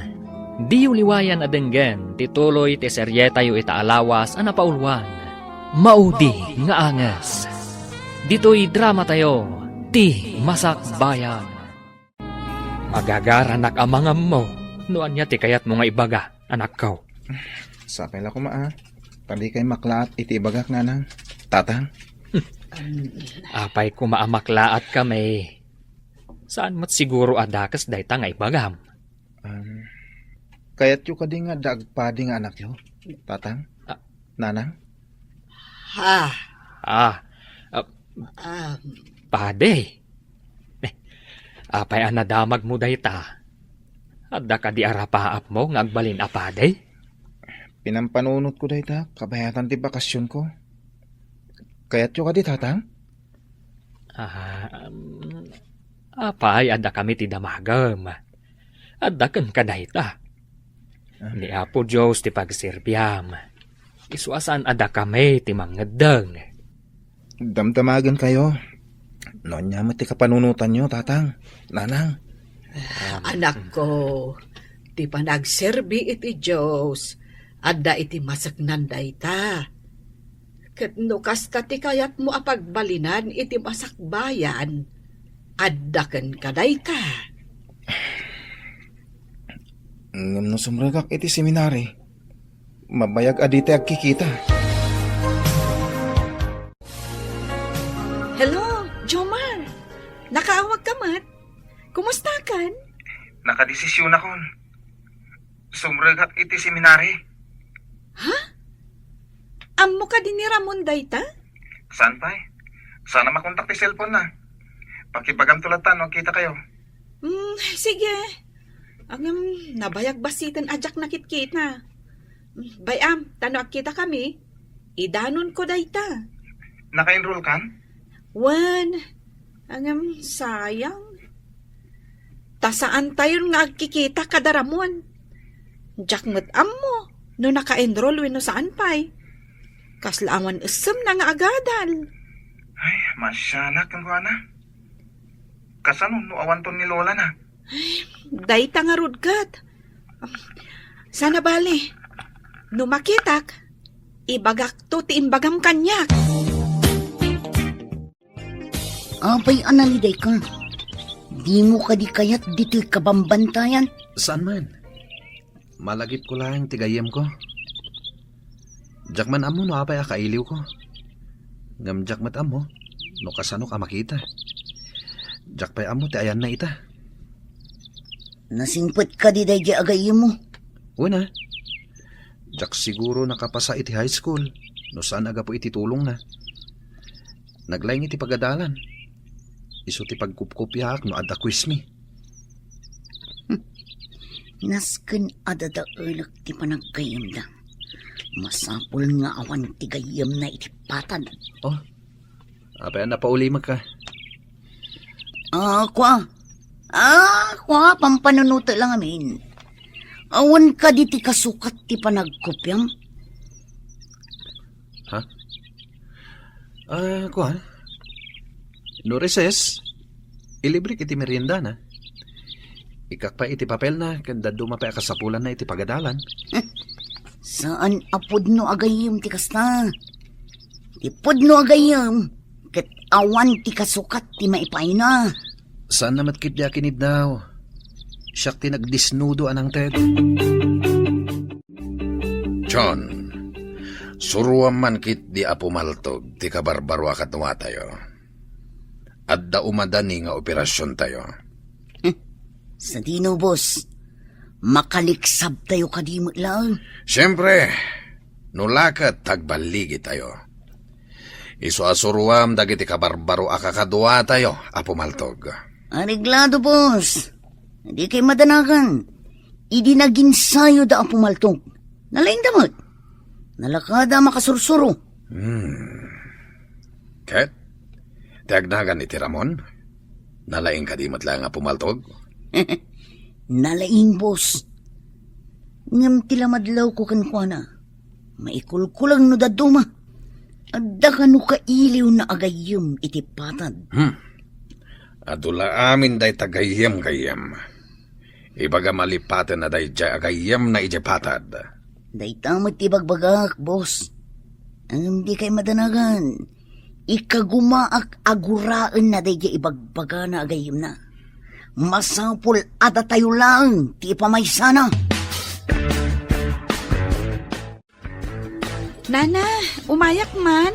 diyo liwayan a denggen ti tuloy ti serietayo ita a lawas a napauluan, Maudi nga Anges. Ditoy dramatayo, Ti Masakbayan. Magagaranak amangan no ania ti kayatmo nga ibaga, anakko. Sapay la koma a, ta dikay maklaat iti ibagak, nanang, tatang. Apay koma a maklaatkami? Saan met siguro a dakes dayta nga ibagam. Um, kayatyo kadi nga adda agpadi nga anakyo, tatang? Ah. Nanang? Ha? Ah, ah, Ah. Padi. Eh, apay a nadamagmo dayta? Adda kadi arapaapmo nga agbalin a padi? Pinampanunotko dayta, kabayatan ti bakasionko. Kayatyo kadi, tatang? Ah, um, apay, adda kami ti damagem. Adda kenka dayta. Ah. Ni Apo Dios ti pagserbiam. Isu a saan a dakami ti mangngeddeng. Damdamagen kayo. No ania met ti kapanunotanyo, tatang, nanang. Anakko, ti panagserbi iti Dios, adda iti maseknan dayta. Ket no kasta ti kayatmo a pagbalinan iti masakbayan, adda kenka dayta. Ngem no sumrekak iti seminari, mabayag a ditay agkikita. Hello, Jomar! Nakaawag ka met? Kumusta kan? Nakadesisyonakon. Sumrekak iti seminari. Ha? Ammo kadi ni Ramon dayta? Saan pay? Saan a makontak ti cellphone na. Pakibagamto latta no agkita kayo. Mm, sige. Ngem, nabayag bassiten a diak nakitkita. Bay-am, ta no agkita kami, idanonko dayta. Naka-enroll kan? Wen, ngem, sayang. Ta saantayon nga agkikita kada Ramon. Diak met ammo no naka-enroll wenno saan pay. Kasla awan essem na nga agadal. Ay, masianak kenkuana. Kasano no awanton ni Lola na? Ay, dayta ngarud ket. Sana bali, no makitak, ibagakto ti imbagam kaniak. Apay a nalidayka? Dimo kadi kayat ditoy kabambantayan? Saan man. Malagipko laeng ti gayyemko. Diak man ammo no apay a kailiwko. Ngem diak met ammo no kasanok a makita. Diak pay ammo ti ayanna ita. Nasingpet kadi daydiay a gayyemmo? Wen a. Diak siguro nakapasa iti high school no saan a gapu iti tulongna. Naglaing iti pagadalan. Isu ti pagkupkopiaak no adda quizmi. Hmm. Nasken a dadaelek ti panaggayyemda. Masapul nga awan ti gayyemna iti patad. Oh, apay a napaulimek ka? Ah, kua. Ah, kua, pampanunotek lang amin. Awan kadi ti kasukat ti panagkopiam? Ha? Ah, kuan? No recess, ilibrek iti meriendana. Ikkak pay iti papelna, ken dadduma pay a kasapulanna iti pagadalan. Saan a pudno a gayyem ti kasta. Ti pudno a gayyem, ket awan ti kasukat ti maipaayna. Saan na met ketdi a kinidnaw. Siak ti nagdisnudo a nangted. John, suroam man ketdi Apo Maltog ti kabarbaro a kaduatayo. Adda umadani nga operasiontayo. Hmm. Sadino, boss? Makaliksabtayo kadi met laeng? Siempre, no la ket agballigitayo. Isu a suroam dagiti kabarbaro a kakaduatayo, Apo Maltog. Areglado, boss. Dikay madanagan. Idi naginsayo da Apo Maltog, nalaingda met. Nalakada a makasursuro. Hmm. Ket? Ti agnagan iti Ramon? Nalaing kadi met laeng Apo Maltog? Nalaing, boss. Ngem ti lamadlawko kenkuana, maikulkulang no dadduma. Adda kano kailiwna a gayyem iti patad. Hmm. Adu la amin dayta gayyem-gayyem. Ibagam a lipaten a daydiay a gayyemna idiay patad. Dayta met ti bagbagak, boss. Ngem dikay madanagan. Ikagumaak a guraenna daydiay ibagbagana a gayyemna. Masapul a datayo laeng ti ipamaysana. Nana, umayak man.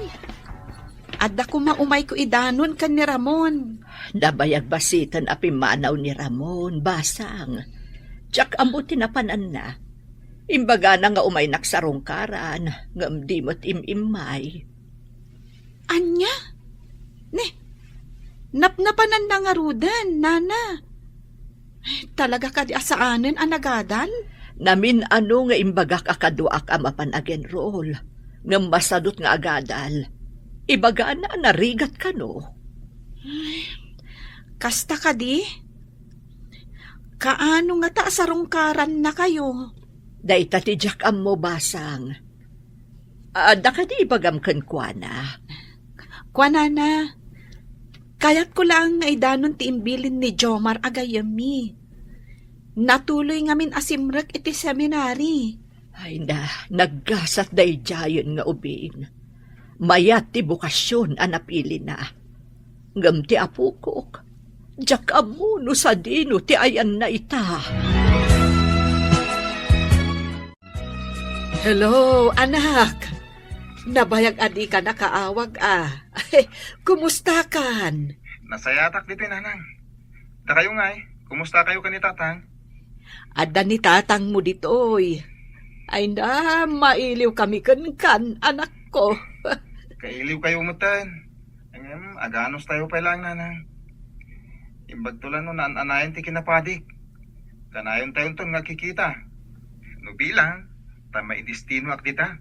Adda koma umayko idanon ken ni Ramon. Nabayag basiten a pimmanaw ni Ramon, basang. Diak ammo ti napananna. Imbagana nga umaynak sarungkaran, ngem di met im-immay. Ania? Ne, napnapananna ngaruden, nana. Talaga kadi a saanen a nagadal? Namin-ano nga imbagak a kaduaak a mapan agenrol, ngem masadut nga agadal. Ibagana a narigat kano. Ay, kasta kadi? Kaano ngata a sarungkarannakayo? Dayta ti diak ammo, basang. Adda kadi ibagam kenkuana? Kuanana, kayatko laeng nga idanon ti imbilin ni Jomar a gayyemmi. Natuloy ngamin a simrek iti seminary. Ay na, naggasat daydiayen nga ubing. Mayat ti bokasion a napilina. Ngem ti apokok, diak ammo no sadino ti ayanna ita. Hello, anak. Nabayag a dika nakaawag, a. Kumustakan? Nasayatak ditoy, nanang. Dakayo ngay, kumustakayo ken ni tatang? Adda ni tatangmo ditoy. Ay na, mailiw kami kenkan, anakko. Kailiw kayo metten. Ngem, aganos tayo pay laeng, nanang. Imbagto la no naan-anayon ti kinapadik. Kanayon tayonton nga agkikita. No bilang, ta maidestinoak dita.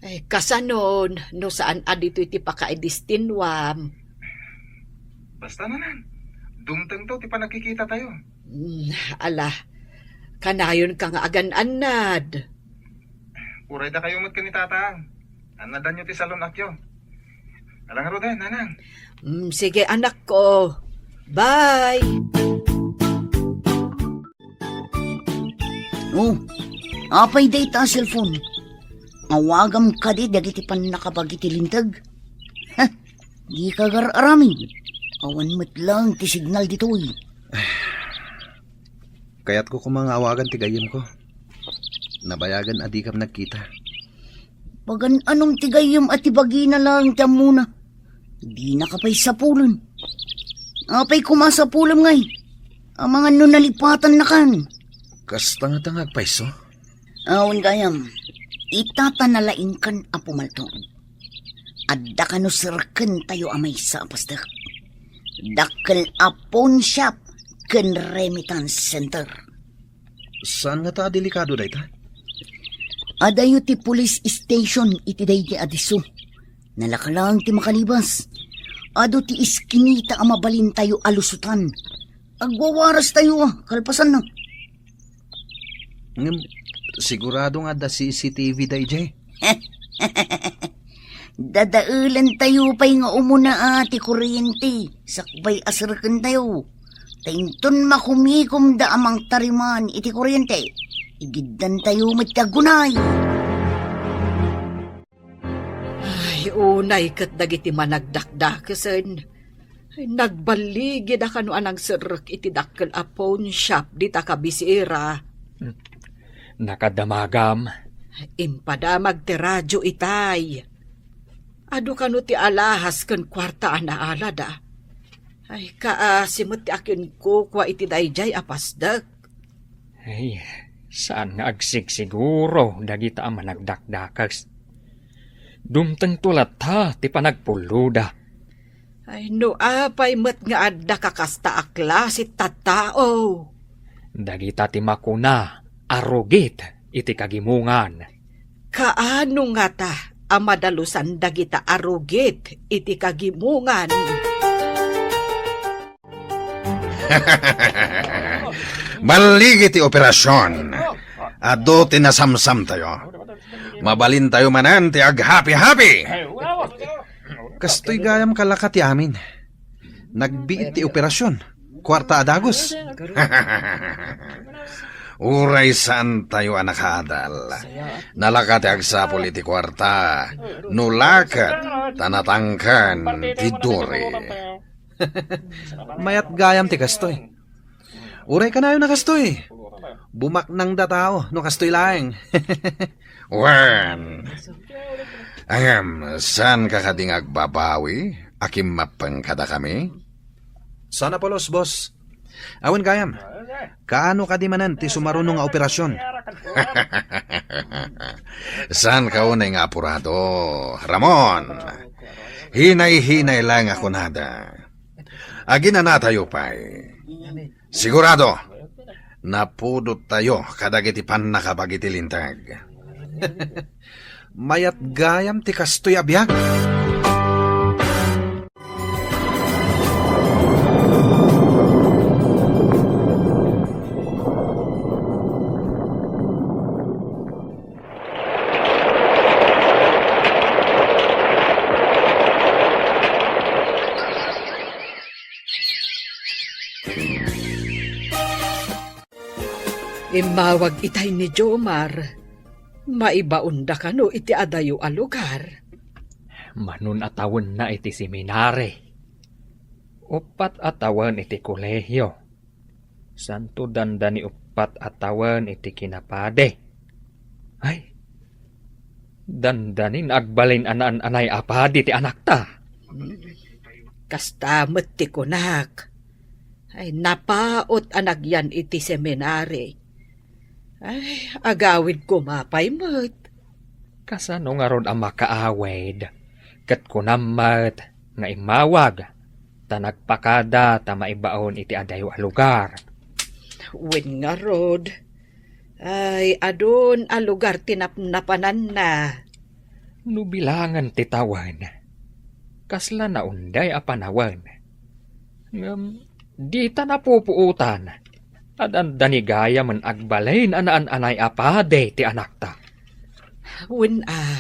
Ay, kasano no saan a ditoy ti pakaidestinuam? Basta, nanang, dumtengto ti panagkikita tayo. Hmm, ala, kanayonka nga agan-annad. Uray dakayo met ken ni tatang. Annadanyo ti salon-akyo. Ala ngaruden, nanang. Hmm, sige, anakko. Bye! Oh, apay dayta a cellphone? Awagam kadi dagiti pannakabagi ti linteg? Heh, dika agar-aramid. Awan met laeng ti signal ditoy. Kayatko koma nga awagan ti gayyemko. Nabayagen a dikam nagkita. Pagan-anom ti gayyem a ti bagina laeng ti ammona? Dinaka pay sapulen. Apay koma a sapulem ngay? Amangan no nalipatannakan. Kasta ngata nga agpayso? Awan gayam. Ita ta nalaingkan a pumaltog. Adda kano serken tayo a maysa a pastek. Dakkel a pawn shop ken remittance center. Saan ngata a delikado dayta? Adayo ti police station iti daydi a disso. Nalaka laeng ti makalibas. Adu ti iskinita a mabalintayo a lusutan. Agwawarastayo, a, kalpasanna. Ngem, sigurado nga adda C C T V daydiay. Dadaelentayo pay nga umuna a ti kuryente, sakbay a serrekentayo. Ta inton makumikomda a mangtariman iti kuryente, igiddantayo met ti aggunay. Ay, unay ket dagiti managdakdakesen. Ay, nagballigida kano a nangserrek iti dakkel a pawn shop dita kabisera. Hmm. Nakadamagam. Impadamag ti radio itay. Adu kano ti alahas ken kuarta a naalada. Ay, kaasi met ti akinkukua iti daydiay a pasdek. Ay, saan nga agsigsiguro dagita a managdakdakes. Dumtengto latta ti panagpulloda. Ay, no apay met nga adda kakasta a klase tattao. Dagita ti makuna a rugit iti kagimongan. Kaano ngata a madalusan dagita a rugit iti kagimongan? Balligi ti operasion. Adu ti nasamsamtayo. Mabalintayo manen ti aghapi-hapi. Kastoy gayam kalaka ti amin. Nagbiit ti operasion. Kuarta a dagus. Uray saantayo a nakaadal. Nalaka ti agsapul iti kuarta. No laket, ta natangken ti duri. Mayat gayam ti kastoy. Uray kanayon a kastoy. Bumaknangda tao no kastoy laeng. Wen. Ngem, saanka kadi nga agbabawi a kimmappeng kadakami? Saan a pulos, boss. Awan gayam. Kaano kadi manen ti sumaruno nga operasion? Saanka unay nga apurado, Ramon. Hinay-hinay laeng a kunada. Aginanatayo pay. Sigurado, napudottayo kadagiti pannakabag iti linteg. Mayat gayam ti kastoy a biag. Immawag itay ni Jomar. Maibaonda kano iti adayo a lugar? Manon a tawenna iti seminari. Uppat a tawen iti kolehio. Santo dandani uppat a tawen iti kinapadi. Ay, dandanin agbalin a naan-anay a padi ti anakta. Kasta met ti kunak. Ay, napaut a nagyan iti seminari. Ay, agawid koma pay met. Kasano ngarud a makaawid? Ket kunam met nga immawag, ta nagpakada ta maibaon iti adayo a lugar. Wen ngarud, ay, adun a lugar ti napnapananna. No bilangen ti tawen, kasla naunday a panawen. Ngem, dita napupuotan. Adda ni gayamen agbalin a naan-anay a padi ti anakta. Wen a,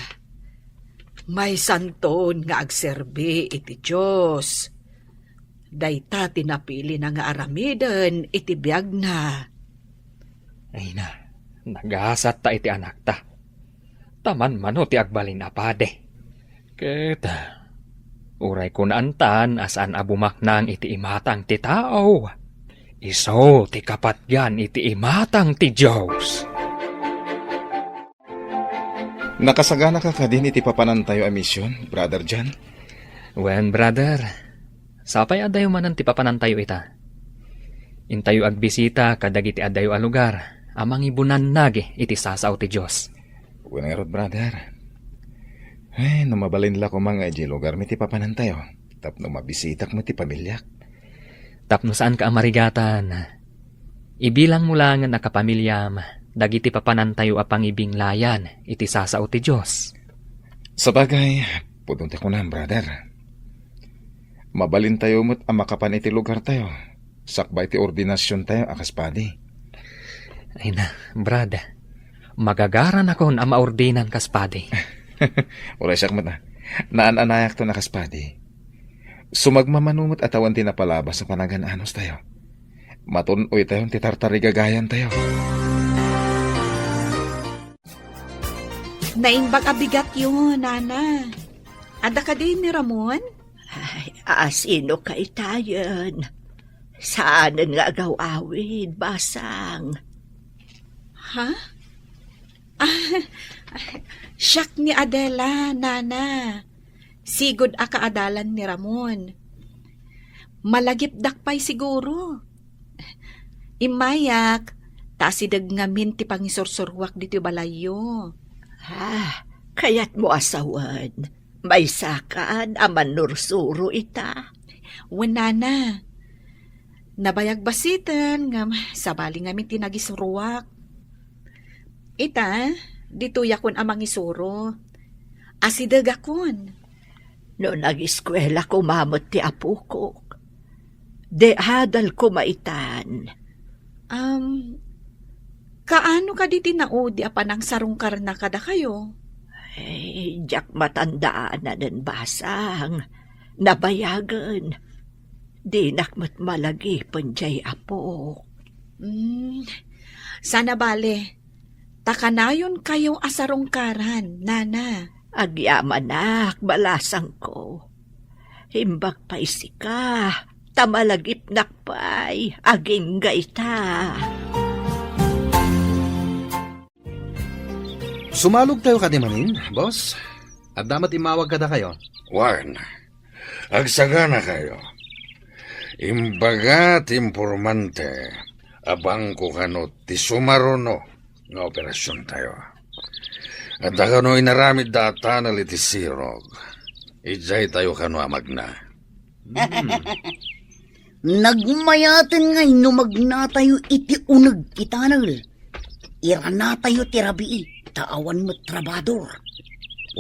maysanton nga agserbi iti Dios. Dayta ti napilina nga aramiden iti biagna. Ay na, nagasatta iti anakta. Ta manmano ti agbalin a padi. Ket, uray kunaantan a saan a bumaknang iti imatang ti tao, isu ti kapatgan iti imatang ti Dios. Nakasaganaka kadin iti papanantayo a mision, Brother John? Wen, brother. Sapay adayo manen ti papanantayo ita. Intayo agbisita kadagiti adayo a lugar a mangibunannag iti sasao ti Dios. Wen ngarud, brother. Ay, no mabalin la koma nga idiay lugarmi ti papanantayo, tapno mabisitak met ti pamiliak. Tapno saanka a marigatan, ibilangmo laengen a kapamiliam dagiti papanantayo a pangibinglayan iti sasao ti Dios. Sabagay, pudno ti kunam, brother. Mabalintayo met a makapan iti lugartayo, sakbay ti ordinasiontayo a kas padi. Ay na, Brad, magagaranakon a maordinan kas padi. Uray siak met, a. Naan-anayakton a kas padi. Sumagmamano met a tawen ti napalabas a panagan-anostayo. Matun-oytayon ti tartarigagayantayo. Naimbag a bigatyo, Nana. Adda kadi ni Ramon? Ay, a, sino kaytayen? Saanen nga agaw-awid, basang. Ha? Ah, siak ni Adela, Nana. Sigud a kaadalan ni Ramon. Malagipdak pay siguro. Immayak, ta asideg ngamin ti pangisursuruak ditoy balayyo. Ah, kayatmo a sawen, maysakan a mannursuro ita? Wen, Nana. Nabayag bassiten, ngem sabali ngamin ti nagisuruak. Ita, ditoyakon a mangisuro. Asidegakon. No nagiskuela koma met ti apokok, di adal koma itan. Am, kaano kadi ti naudi a panangsarungkarna kadakayo? Ay, diak matandaanen, basang. Nabayagen. Dinak met malagipen diay apok. Hmm, sana bale, ta kanayonkayo a sarungkaran, Nana. Agyamanak, balasangko. Imbag pay sika, ta malagipnak pay, agingga ita. Sumalogtayo kadi manen, boss? Adda met immawag kadakayo? Wen, agsaganakayo. Imbaga ti impormante a bangko kano ti sumaruno nga operasiontayo. Adda kano inaramidda a tunnel iti sirog. Idiaytayo kano a magna. Hmm. Nagmayaten ngay no magnatayo iti uneg ti tunnel. Iranatayo ti rabii, ta awan met trabador.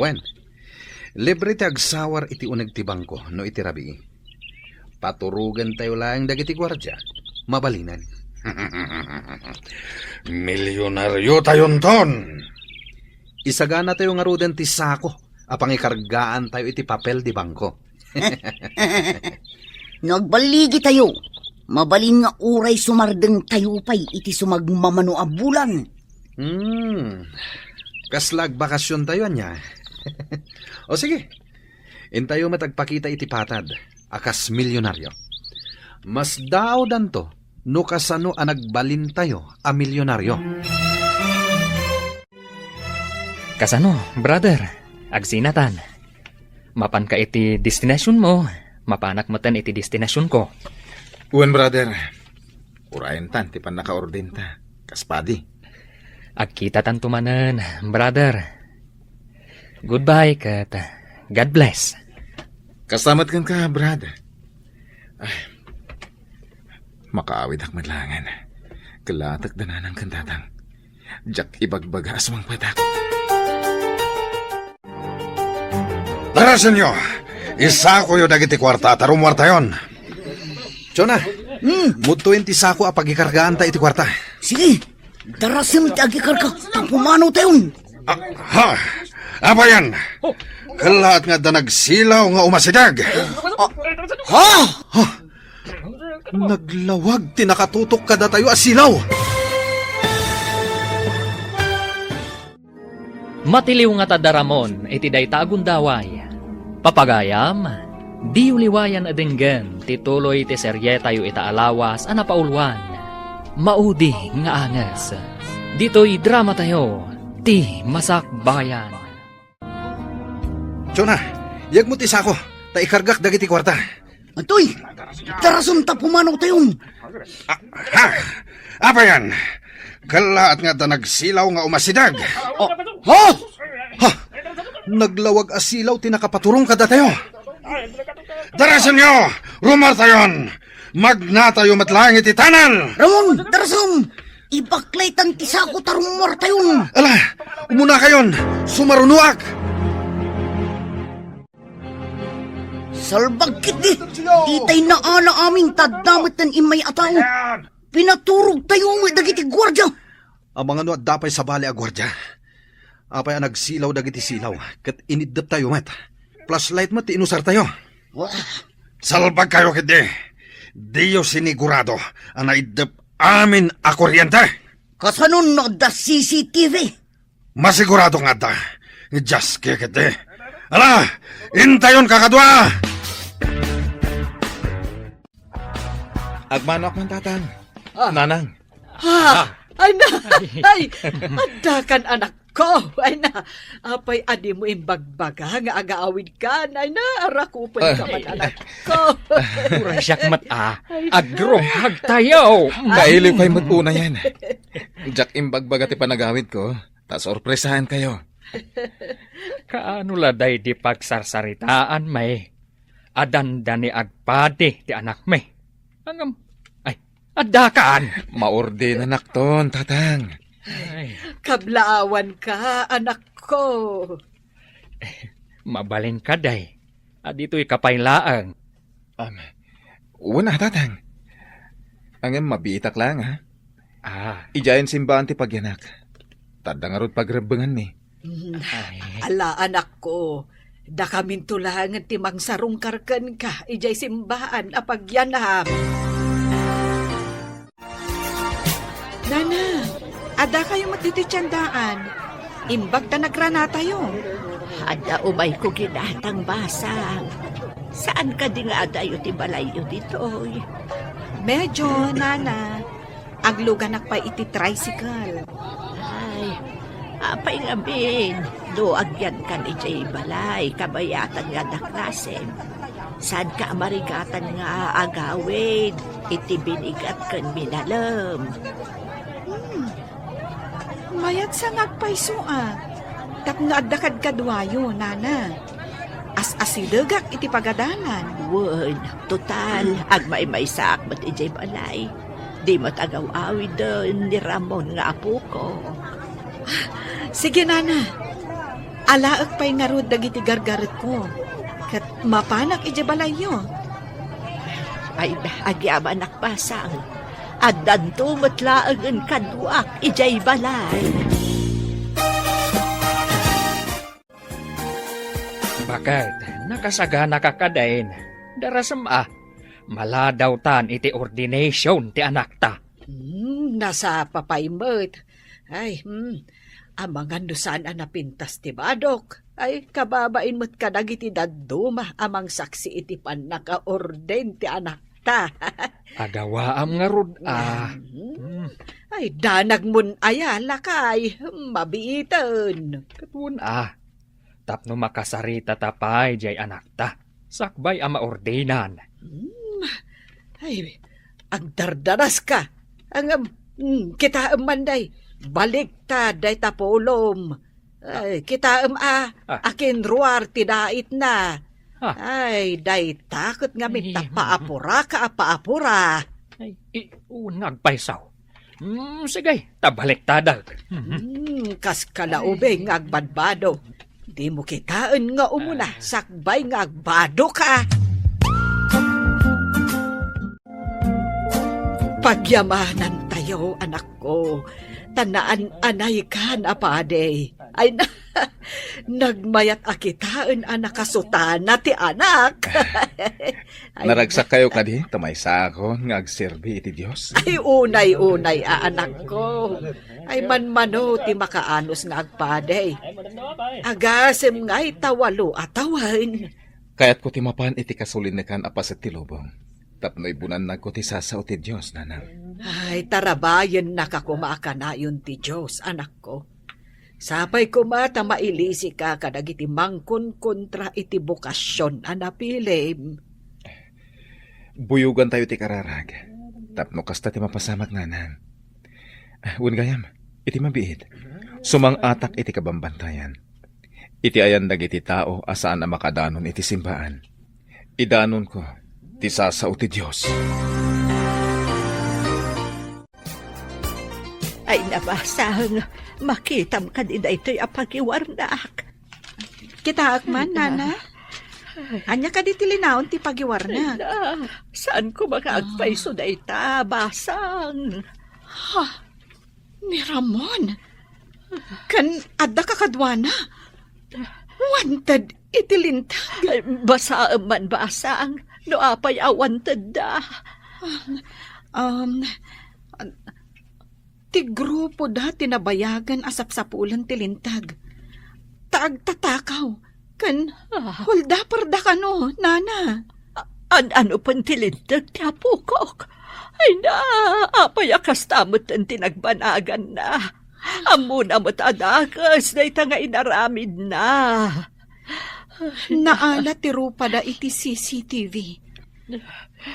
Wen, libre ti agsawar iti uneg ti bangko no iti rabii. Paturogentayo laeng dagiti guardia. Mabalinen. Milionariotayonton! Isaganatayo ngaruden ti sako a pangikargaantayo iti papel di bangko. No agballigitayo, mabalin nga uray sumardengtayo pay iti sumagmamano a bulan. Hmm. Kasla agbakasiontayo, ania? O sige, intayo met agpakita iti patad a kas milionario. Masdaawdanto no kasano a nagbalintayo a milionario. Kasano, brother? Agsinatan. Mapanka iti destinasionmo, mapanak metten iti destinasionko. Wen, brother. Urayentan ti pannakaordinta, kas padi. Agkitatanto manen, brother. Goodbye, ket God bless. Kasta met kenka, brad. Ay, makaawidak met laengen. Kellatek dananang ken tatang. Diak ibagbaga a sumangpetak. Darasenyo! Isakoyo dagiti kuarta ta rummuartayon. Chona, hmm, mudtoyen ti sako a pagikargaanta iti kuarta. Sige, darasem ti agikarga, ta pumanawtayon. Ah, ha? Apayan? Kellaat nga adda nagsilaw nga umasideg. Ah, ha? Ha? Naglawag ti nakatutok kadatayo a silaw. Matiliw nga tadda Ramon iti dayta a gundaway. Papagayam, diyo liwayan a denggen ti tuloy ti serietayo ita a lawas a napauluan, Maudi nga Anges. Ditoy dramatayo, Ti Masakbayan. Chona, yegmo ti sako, ta ikargak dagiti kuarta. Atoy, darasem ta pumanawtayon. Ah, ha? Apayan? Kellaat nga adda nagsilaw nga umasideg. Oh, ha? Ha? Naglawag a silaw ti nakapaturong kadatayo. Darasenyo! Rummuartayon! Magnatayo met laeng iti tunnel! Ramon, darasem! Ibaklaytan ti sako ta rummuartayon. Ala, umunakayon! Sumarunoak! Salbag ketdi! Ditay naala amin ta adda met immay a tao. Pinaturogtayo met dagiti guardia. Amangan no adda pay sabali a guardia. Apay a nagsilaw dagiti silaw, ket iniddeptayo met. Flashlight met ti inusartayo. Wah. Salbagkayo ketdi. Diyo sinigurado a naiddep amin a kuryente. Kasano no adda C C T V? Masigurado nga adda. Just kikit, eh. Ala, intayon kakadua! Agmanoak man, Tatang. Ah. Nanang. Ah, ay na, ay, adda kan anakko. Ay na, apay a dimo imbagbaga nga agaawid kan. Ay na, arakupen ka man, anakko. Uray siak met a, agrumhagtayo. Mailiw kay met unayen. Diak imbagbaga ti panagawidko. Ta sorpresahankayo. Kaano la daydi pagsarsaritaan, May? Adda ni agpadi ti anakmi. Ngem, ay, addakan! Maordenanakton, Tatang. Ay. Kablawanka, anakko. Mabalinka, day. A ditoyka pay laeng. Um, wen a, Tatang. Ngem mabiitak laeng, ha? Ah. Idiayen simbaan ti pagyanak. Ta adda ngarud pagrebbenganmi. Mm. Ay. Ala, anakko, dakaminto laengen ti mangsarungkar kenka idiay simbaan a pagyanak. Nana, addakayo met ditoy tiendaan. Imbag ta nagranatayo. Adda umayko ginatang basang. Saan kadi nga adayo ti balayyo ditoy? Medyo, Nana. Agluganak pay iti tricycle. Ay, apay ngamin, no agyankan idiay balay, kabayatan nga adda klasem. Saanka a marigatan nga agawid iti binigat ken minalem. Hmm. Mayat sa nga agpayso a. Tapno adda kadkaduayo, nana. As-asidegak iti pagadalan. Wen, total, agmaymaysaak met idiay balay. Di met agaw-awiden ni Ramon nga apoko. Sige, nana. Alaek pay ngarud dagiti gargaretko, ket mapanak idiay balayyo. Ay, agyamanak, basang. Addanto met laengen kaduak idiay balay. Baket, nakasaganaka kadin. Darasem a, maladawtan iti ordination ti anakta. Hmm, nasapa pay met. Ay, hmm, amangan no saan a napintas ti badok. Ay, kababain met kadagiti dadduma a mangsaksi iti pannakaorden ti anakta. Agawaam ngarud a. Hmm. Hmm. Ay, danagmon aya, lakay. Mabiiten. Ket wen a. Tapno makasaritata pay diay anakta, sakbay a maordinan. Hmm. Ay, agdardaraska. Ngem, hmm, kitaem man, day. Baliktad dayta pulom. Ay, kitaem a, ah, akinruar ti daitna. Ah. Ay, dayta ket ngamin ta paapuraka a paapura. Ay, i-, wen nga agpayso. Hmm, sige, ta baliktadak. Hmm, kas kalaubing nga agbadbado. Dimo kitaen nga umuna, sakbay nga agbadoka. Pagyamanantayo, anakko, ta naan-anaykan a padi. Ay, na, nagmayat a kitaen a nakasutana ti anak. Ay, naragsakkayo kadi, ta maysakon nga agserbi iti Dios? Ay, unay-unay a anakko. Ay, manmano ti makaanus nga agpadi. Agasem ngay ta walo a tawen. Kayatko ti mapan iti kasulinekan a paset ti lubong. Tapno ibunannagko ti sasao ti Dios, nanang. Ay, tarabayennaka koma a kanayon ti Dios, anakko. Sapay koma ta mailisika kadagiti mangkonkontra iti bokasion a napilim. Buyogantayo ti kararag, tapno kasta ti mapasamak, nanang. Wen gayam, iti mabiit, sumang-atak iti kabambantayan. Iti ayan dagiti tao a saan a makadanon iti simbaan, idanonko ti sasao ti Dios. Ay, nabasang, makitam kadi daytoy a pagiwarnak. Kitaak man, nana. Ania kadi ti linaon ti pagiwarna? Ala, saan ko nga agpayso dayta, basang? Ha? Ni Ramon? Ken adda kakaduana? Wanted iti linteg? Ay, basaem man, basang. No apay a wanted da. Um, um, ti grupo da ti nabayagen a sapsapulen ti linteg. Ta agtatakaw, ken holdaper da kano, nana. A-, an-, ano pay ti linteg ti apokok? Ay na, apay a kasta met ti nagbanaganna? Ammona met a dakes dayta nga inaramidna. Naala ti rupada iti C C T V.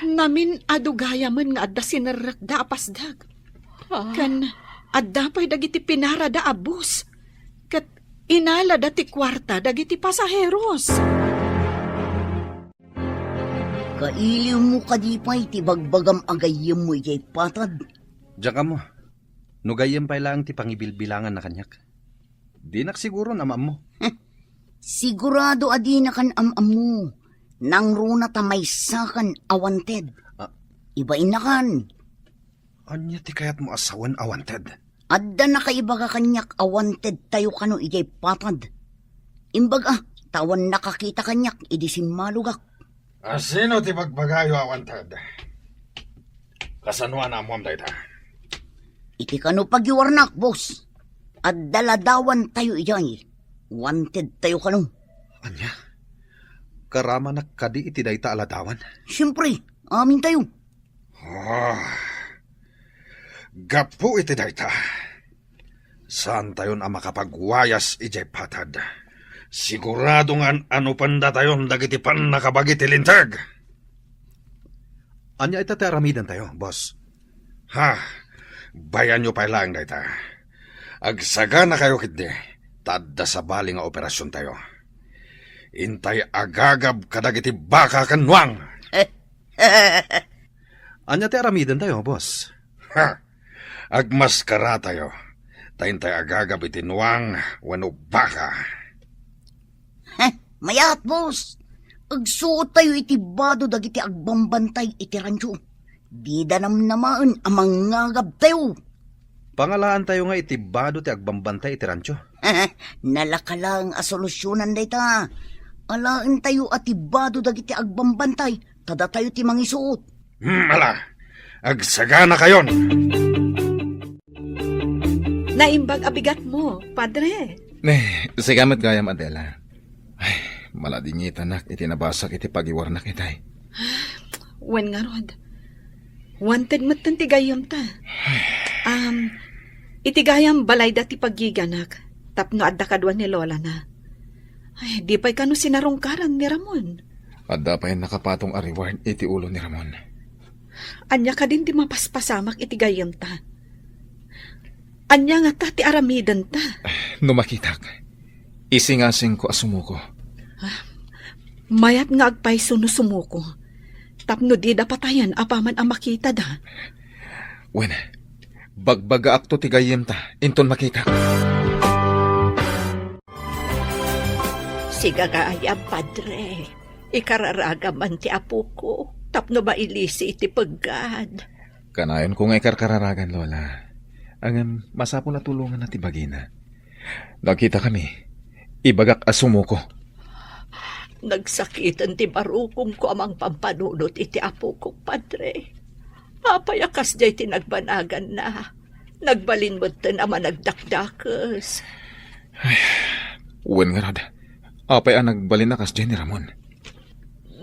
Namin-adu gayamen nga adda sinerrekda a pasdek. Ah. Ken adda pay dagiti pinarada a bus. Ket inalada ti kuarta dagiti pasaheros. Kailiwmo kadi pay ti bagbagam a gayyemmo idiay patad? Diak ammo. No gayyem pay laeng ti pangibilbilanganna kaniak. Dinak siguron am-ammo. Sigurado a dinakan am-ammo. Nangruna ta maysakan a wanted. Ah. Ibainakan. Ania ti kayatmo a sawen a wanted? Adda nakaibaga kaniak a wanted tayo kano idiay patad. Imbag a, ta awan nakakita kaniak idi simmalogak. A sino ti bagbagayo a wanted? Kasano a naammoam dayta? Iti kano pagiwarnak, boss. Adda ladawan tayo idiay. Wanted tayo kano. Ania? Karamanak kadi iti dayta a ladawan? Siempre, amin tayo. Ah, gapu iti dayta, saantayon a makapagwayas idiay patad. Sigurado nga an-, anupendatayon dagiti pannakabagi ti linteg. Ania ita ti aramidentayo, boss? Ha, bayanyo pay laeng dayta. Agsaganakayo ketdi, ta adda sabali nga operasiontayo. Intay agagab kadagiti baka ken nuang. Ania ti aramidentayo, boss? Ha! Agmaskaratayo, ta intay agagab iti nuang wenno baka. Heh, mayat, boss. Agsuottayo iti bado dagiti agbambantay iti rancho. Dida namnamaen a mangngagabtayo. Pangalaantayo nga iti bado ti agbambantay iti rancho. Nalaka laeng a solusionan dayta. Alaentayo a ti bado dagiti agbambantay, ta datayo ti mangisuot. Hmm, ala, agsaganakayon. Naimbag a bigatmo, Padre. Ne, sika met gayam, Adela. Ay, maladingitanak iti nabasak iti pagiwarnak itay. Wen ngarud, wanted metten ti gayyemta. Um, iti gayam balayda ti paggiganak tapno adda kadua ni lolana. Ay, di pay kano sinarungkaran ni Ramon. Adda pay nakapatong a reward iti ulo ni Ramon. Ania kadin ti mapaspasamak iti gayyemta? Ania ngata ti aramidenta? No makitak, isingasingko a sumuko. Ah, mayat nga agpayso no sumuko. Tapno dida patayen apaman a makitada. Wen, bagbagaakto ti gayyemta inton makitak. Sika gayam, Padre. Ikararagam man ti apoko tapno mailisi iti peggad. Kanayonko nga ikarkararagan, Lola. Ngem masapul a tulonganna ti bagina. Nagkitakami. Ibagak a sumuko. Nagsakiten ti barukongko a mangpampanunot iti apokok, Padre. Apay a kasdiay ti nagbanaganna? Nagbalin metten a managdakdakes. Ay, wen ngarud, apay a nagbalin a kasdiay ni Ramon?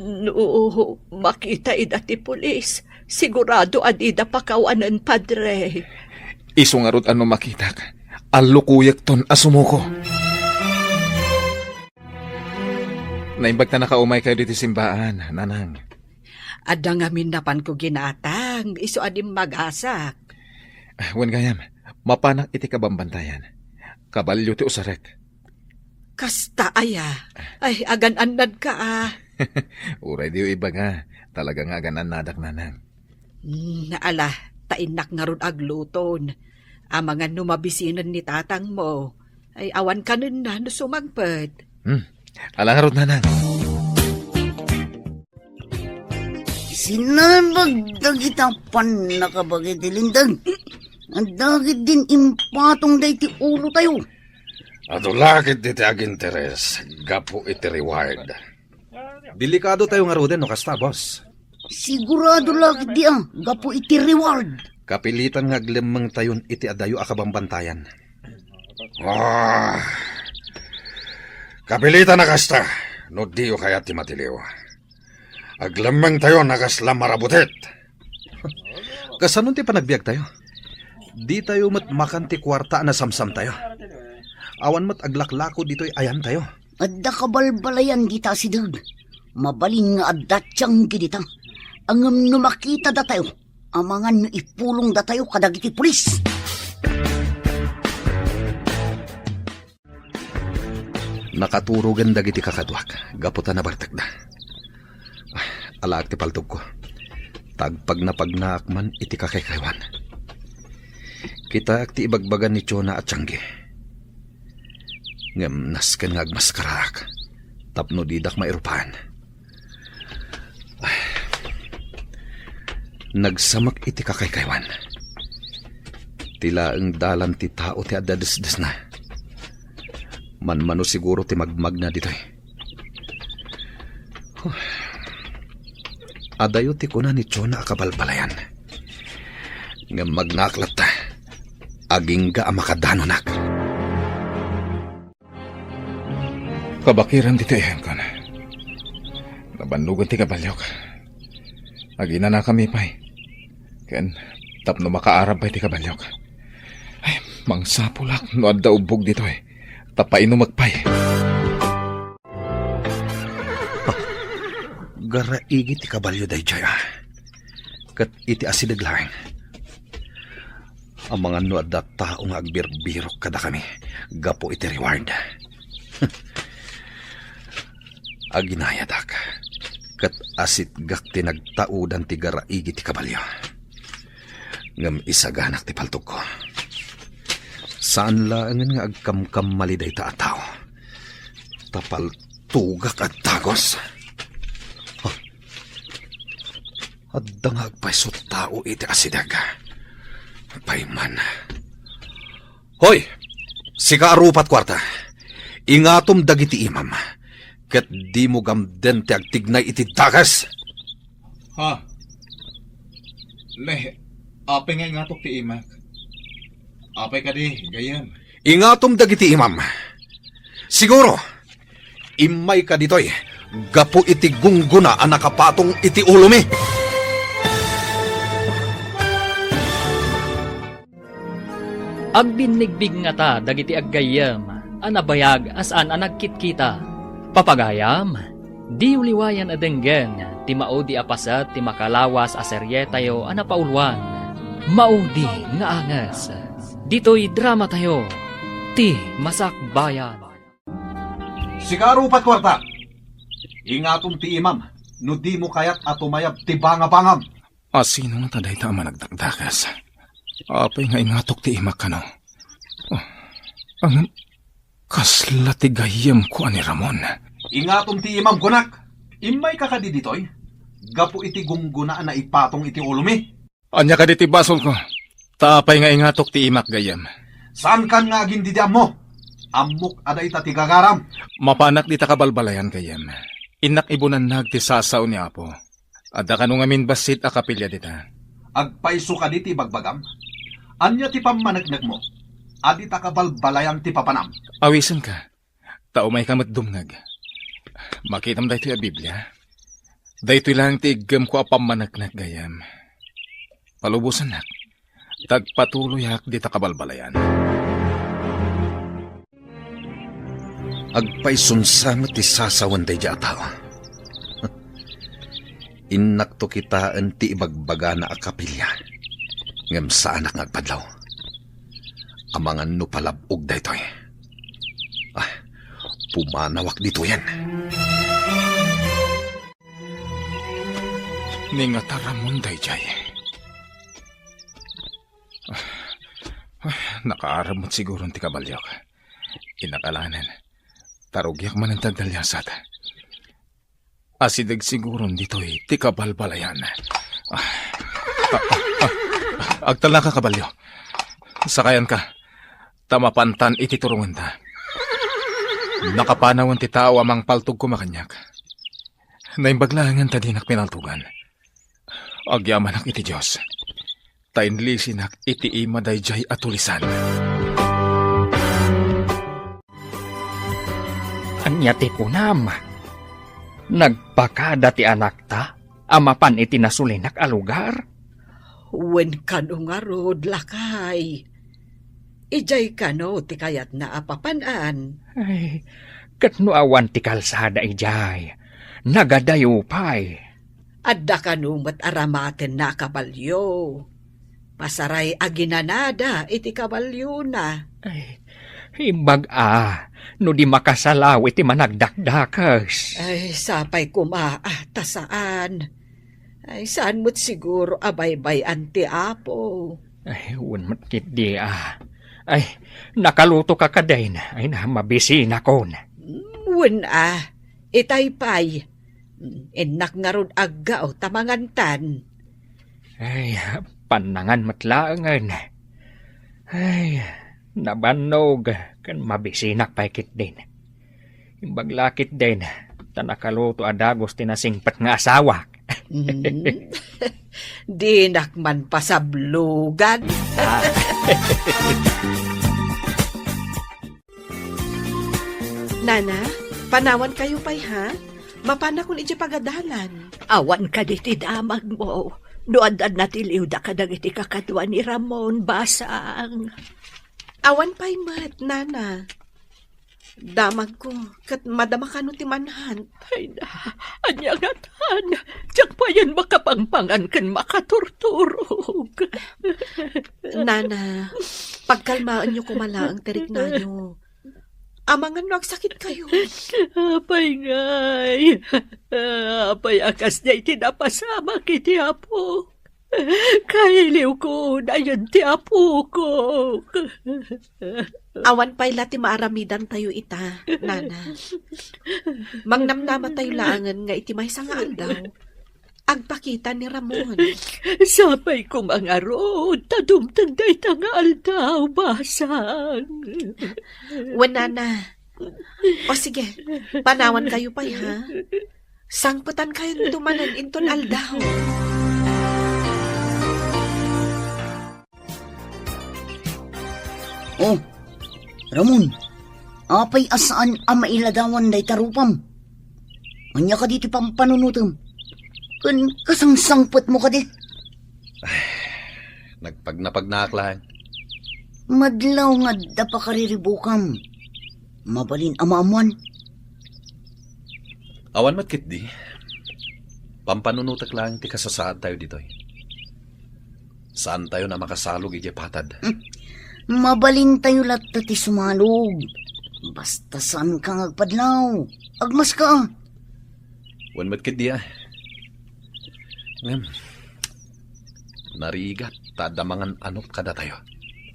No makita ida ti pulis, sigurado a dida pakawanen, Padre. Isu ngarud a no makitak, allukuyekton a sumuko. Naimbag ta nakaumay kayo ditoy simbaan, Nanang. Adda ngamin napanko ginatang, isu a dimmagasak. Ah, wen gayam, mapanak iti kabambantayan. Kabalio ti usarek. Kasta aya? Ay, agan-annadka, ah. Uray diyo ibaga, talaga nga agan-annadak, Nanang. Hmm, ala, ta innak ngarud agluton. Amangan no mabisinen ni tatangmo. Ay, awan kanenna no sumagpet. Hmm, ala ngarud, Nanang. Sinabag dagita pannakabagi ti linteg. Dagiti impatong dagiti ulotayo. Adu la ket dagiti aginteres gapu iti reward. Delikadotayo ngaruden no kasta, boss. Sigurado la ket dia gapu iti reward. Kapilitan nga aglemmengtayon iti adayo a kabambantayan. Ah, kapilitan a kasta, no diyo kayat ti matiliw. Aglemmengtayon a kasla marabutit. Kasano ti panagbiagtayo? Ditayo met makan ti kuarta a nasamsamtayo. Awan met aglaklako ditoy ayantayo. Adda kabalbalayan dita asideg. Mabalin nga adda tianggi dita. Ngem no makitada tayo, amangan no ipulong datayo kadagiti pulis. Nakaturogen dagiti kakaduak gapu ta nabartekda. Ah, alaek ti paltogko. Tagpagnapagnaak man iti kakaykaywan. Kitaek ti ibagbaga ni Chona a tianggi. Ngem nasken nga agmaskaraak tapno didak mairupaen. Ay. Nagsamek iti kakaykaywan. Ti laeng dalan ti tao ti adda desdesna. Manmano siguro ti magmagna ditoy. Huh. Adayo ti kuna ni Chona a kabalbalayan. Ngem magnaak latta. Agingga a makadanonak. Kabakiran ditoy ayanko. Nabannogan ti kabaliok. Aginanakami pay. Ken tapno makaarab pay ti kabaliok. Ay, mangsapulak no adda ubbog ditoy. Ta painumek pay. Garaigi ti kabalio daydiay, a. Ket iti asideg laeng. Amangan no adda tao nga agbirbirok kadakami gapu iti reward. Aginayadak, ket asitgak ti nagtaudan ti garaigi ti kabalio. Ngem isaganak ti paltogko. Saan laengen nga agkamkammali dayta a tao. Ta paltogak a dagus. Huh. Adda nga agpayso tao iti asideg. Pay man. Hoy! Sika a rupat kuarta. Ingatom dagiti imam. Ket dimo gamden ti agtignay iti dakes. Ha? Ne, apay nga ingatok ti imak? Apay kadi, gayyem? Ingatom dagiti imam. Siguro, immayka ditoy gapu iti gunggona a nakapatong iti ulomi. Agbinnigbig ngata dagiti aggayyem a nabayag a saan a nagkitkita. Papagayam, diyo liwayan a denggen ti maudi a paset ti makalawas a serietayo a napauluan, Maudi nga Anges. Ditoy dramatayo, Ti Masakbayan. Sika a rupat kuarta, ingatom ti imam no dimo kayat a tumayab ti bangabangam. Asino ngata dayta a managdakdakes? Apay nga ingatok ti imak kano? Oh, ngem kasla ti gayyemko a ni Ramon. Ingatom ti imam, kunak. Immayka kadi ditoy gapu iti gunggona a naipatong iti ulomi? Ania kadi ti basolko? Ta apay nga ingatok ti imak, gayyem? Saankan nga agindidiammo? Ammok a dayta ti gagaram. Mapanak dita kabalbalayan, gayyem. Innak ibunannag ti sasao ni Apo. Adda kano ngamin bassit a kapilya dita. Agpayso kadi ti ibagbagam? Ania ti pammaneknekmo? Adi ta kabalbalayan ti papanam. Awisenka. Ta umayka met dumngeg. Makitam daytoy a Biblia. Daytoy laeng ti iggemko a pammaneknek, gayyem. Palubosannak. Tagpatuloyak dita kabalbalayan. Agpaysunsa met ti sasawen daydiay a tao. Innakto kitaen ti ibagbagana a kapilya, ngem saanak nga agpadlaw. Amangan no palab-og daytoy. Ah, pumanawak ditoyen. Ni ngata Ramon daydiay. Ah, ah, nakaarab met siguron ti kabaliok. Innak alaenen. Ta rugiak manen ti agdaliasat. Asideg siguron ditoy ti kabalbalayan. Ah, ah, ah, ah, agtalnaka, kabalio. Sakayanka, ta mapantan iti turongenta. Nakapanawen ti tao a mangpaltog koma kaniak. Naimbag laengen ta dinak pinaltogan. Agyamanak iti Dios, ta inlisinak iti ima daydiay a tulisan. Ania ti kunam? Nagpakada ti anakta a mapan iti nasulinak a lugar? Wen kano ngarud, lakay. Idiay kano ti kayatna a papan-an? Ay, ket no awan ti kalsada idiay, nagadayo pay. Adda kano met aramatenna a kabalio. Pasaray a ginanada iti kabaliona. Ay, imbag a, no di makasalaw iti managdakdakes. Ay, sapay koma, ah, ta saan. Ay, saan met siguro a baybay-an ti Apo. Ay, wen met ketdi, ah. Ay, nakaluto ka kadin. Ay, na, mabisinakon. Mm, wen, ah. Itay pay. Mm, innak ngarud aggaw ta mangantan. Ay, pannangan met laengen. Ay, nabannog ken mabisinak pay ketdin. Imbag la ketdin, ta nakaluto a dagus ti nasingpet nga asawak. Mm. Dinak man pasablogan. Ah. Nana, panawankayo pay, ha? Mapanakon idiay pagadalan. Awan kadi ti damagmo no adda natiliwda kadagiti kakadua ni Ramon, basang. Awan pay met, Nana. Damagko, ket madama kano ti manhunt. Ay na, ania ngatan? Diak payen makapangpangan ken makaturturog. Nana, pagkalmaenyo koma laeng ti riknayo. Amangan no agsakitkayo. Apay ngay? Apay a kasdiay ti napasamak iti Apo? Kailiwko unayen ti apoko. Awan pay la ti maaramidantayo ita, Nana. Mangnamnamatayo laengen nga iti maysa nga aldaw, agpakita ni Ramon. Sapay koma ngarud ta dumteng dayta nga aldaw, basang. Wen, Nana. O sige, panawankayo pay, ha? Sangpetankayo manen inton aldaw. Oh, Ramon, apay a saan a mailadawan dayta rupam? Ania kadi ti pampanunotem? Ken kasangsangpetmo kadi? Nagpagnapagnaak laeng. Madlaw nga adda pakariribukam. Mabalin a maammuan. Awan met ketdi. Pampanunotek laeng ti kasasaadtayo ditoy. Saantayon a makasalog idiay patad. Hmm. Mabalintayo latta ti sumalog. Basta saanka nga agpadlaw. Agmaska. Wen met ketdi, a. Ngem, narigat ta adda mangan-anop kadatayo.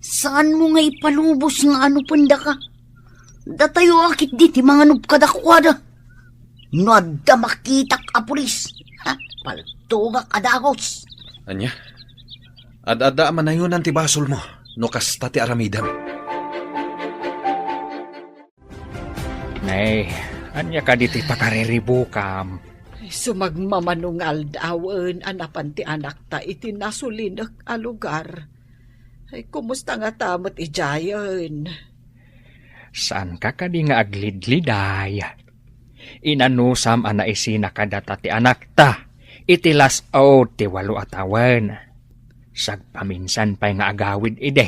Saanmo nga ipalubos nga anupendaka? Datayo a ketdi ti manganop kadakuada. No adda makitak a pulis, ha, paltogak a dagus. Ania? Ad-adda a manayonan ti basolmo no kasta ti aramidem. Nay, ania kadi ti pakariribukam? Sumagmamano nga aldawen a napan ti anakta iti nasulinek a lugar. Ay, kumusta ngata met idiayen? Saanka kadi nga aglidliday? Inanusam a naisina kadata ti anakta iti las-ud ti walo a tawen. Sagpaminsan pay nga agawid idi.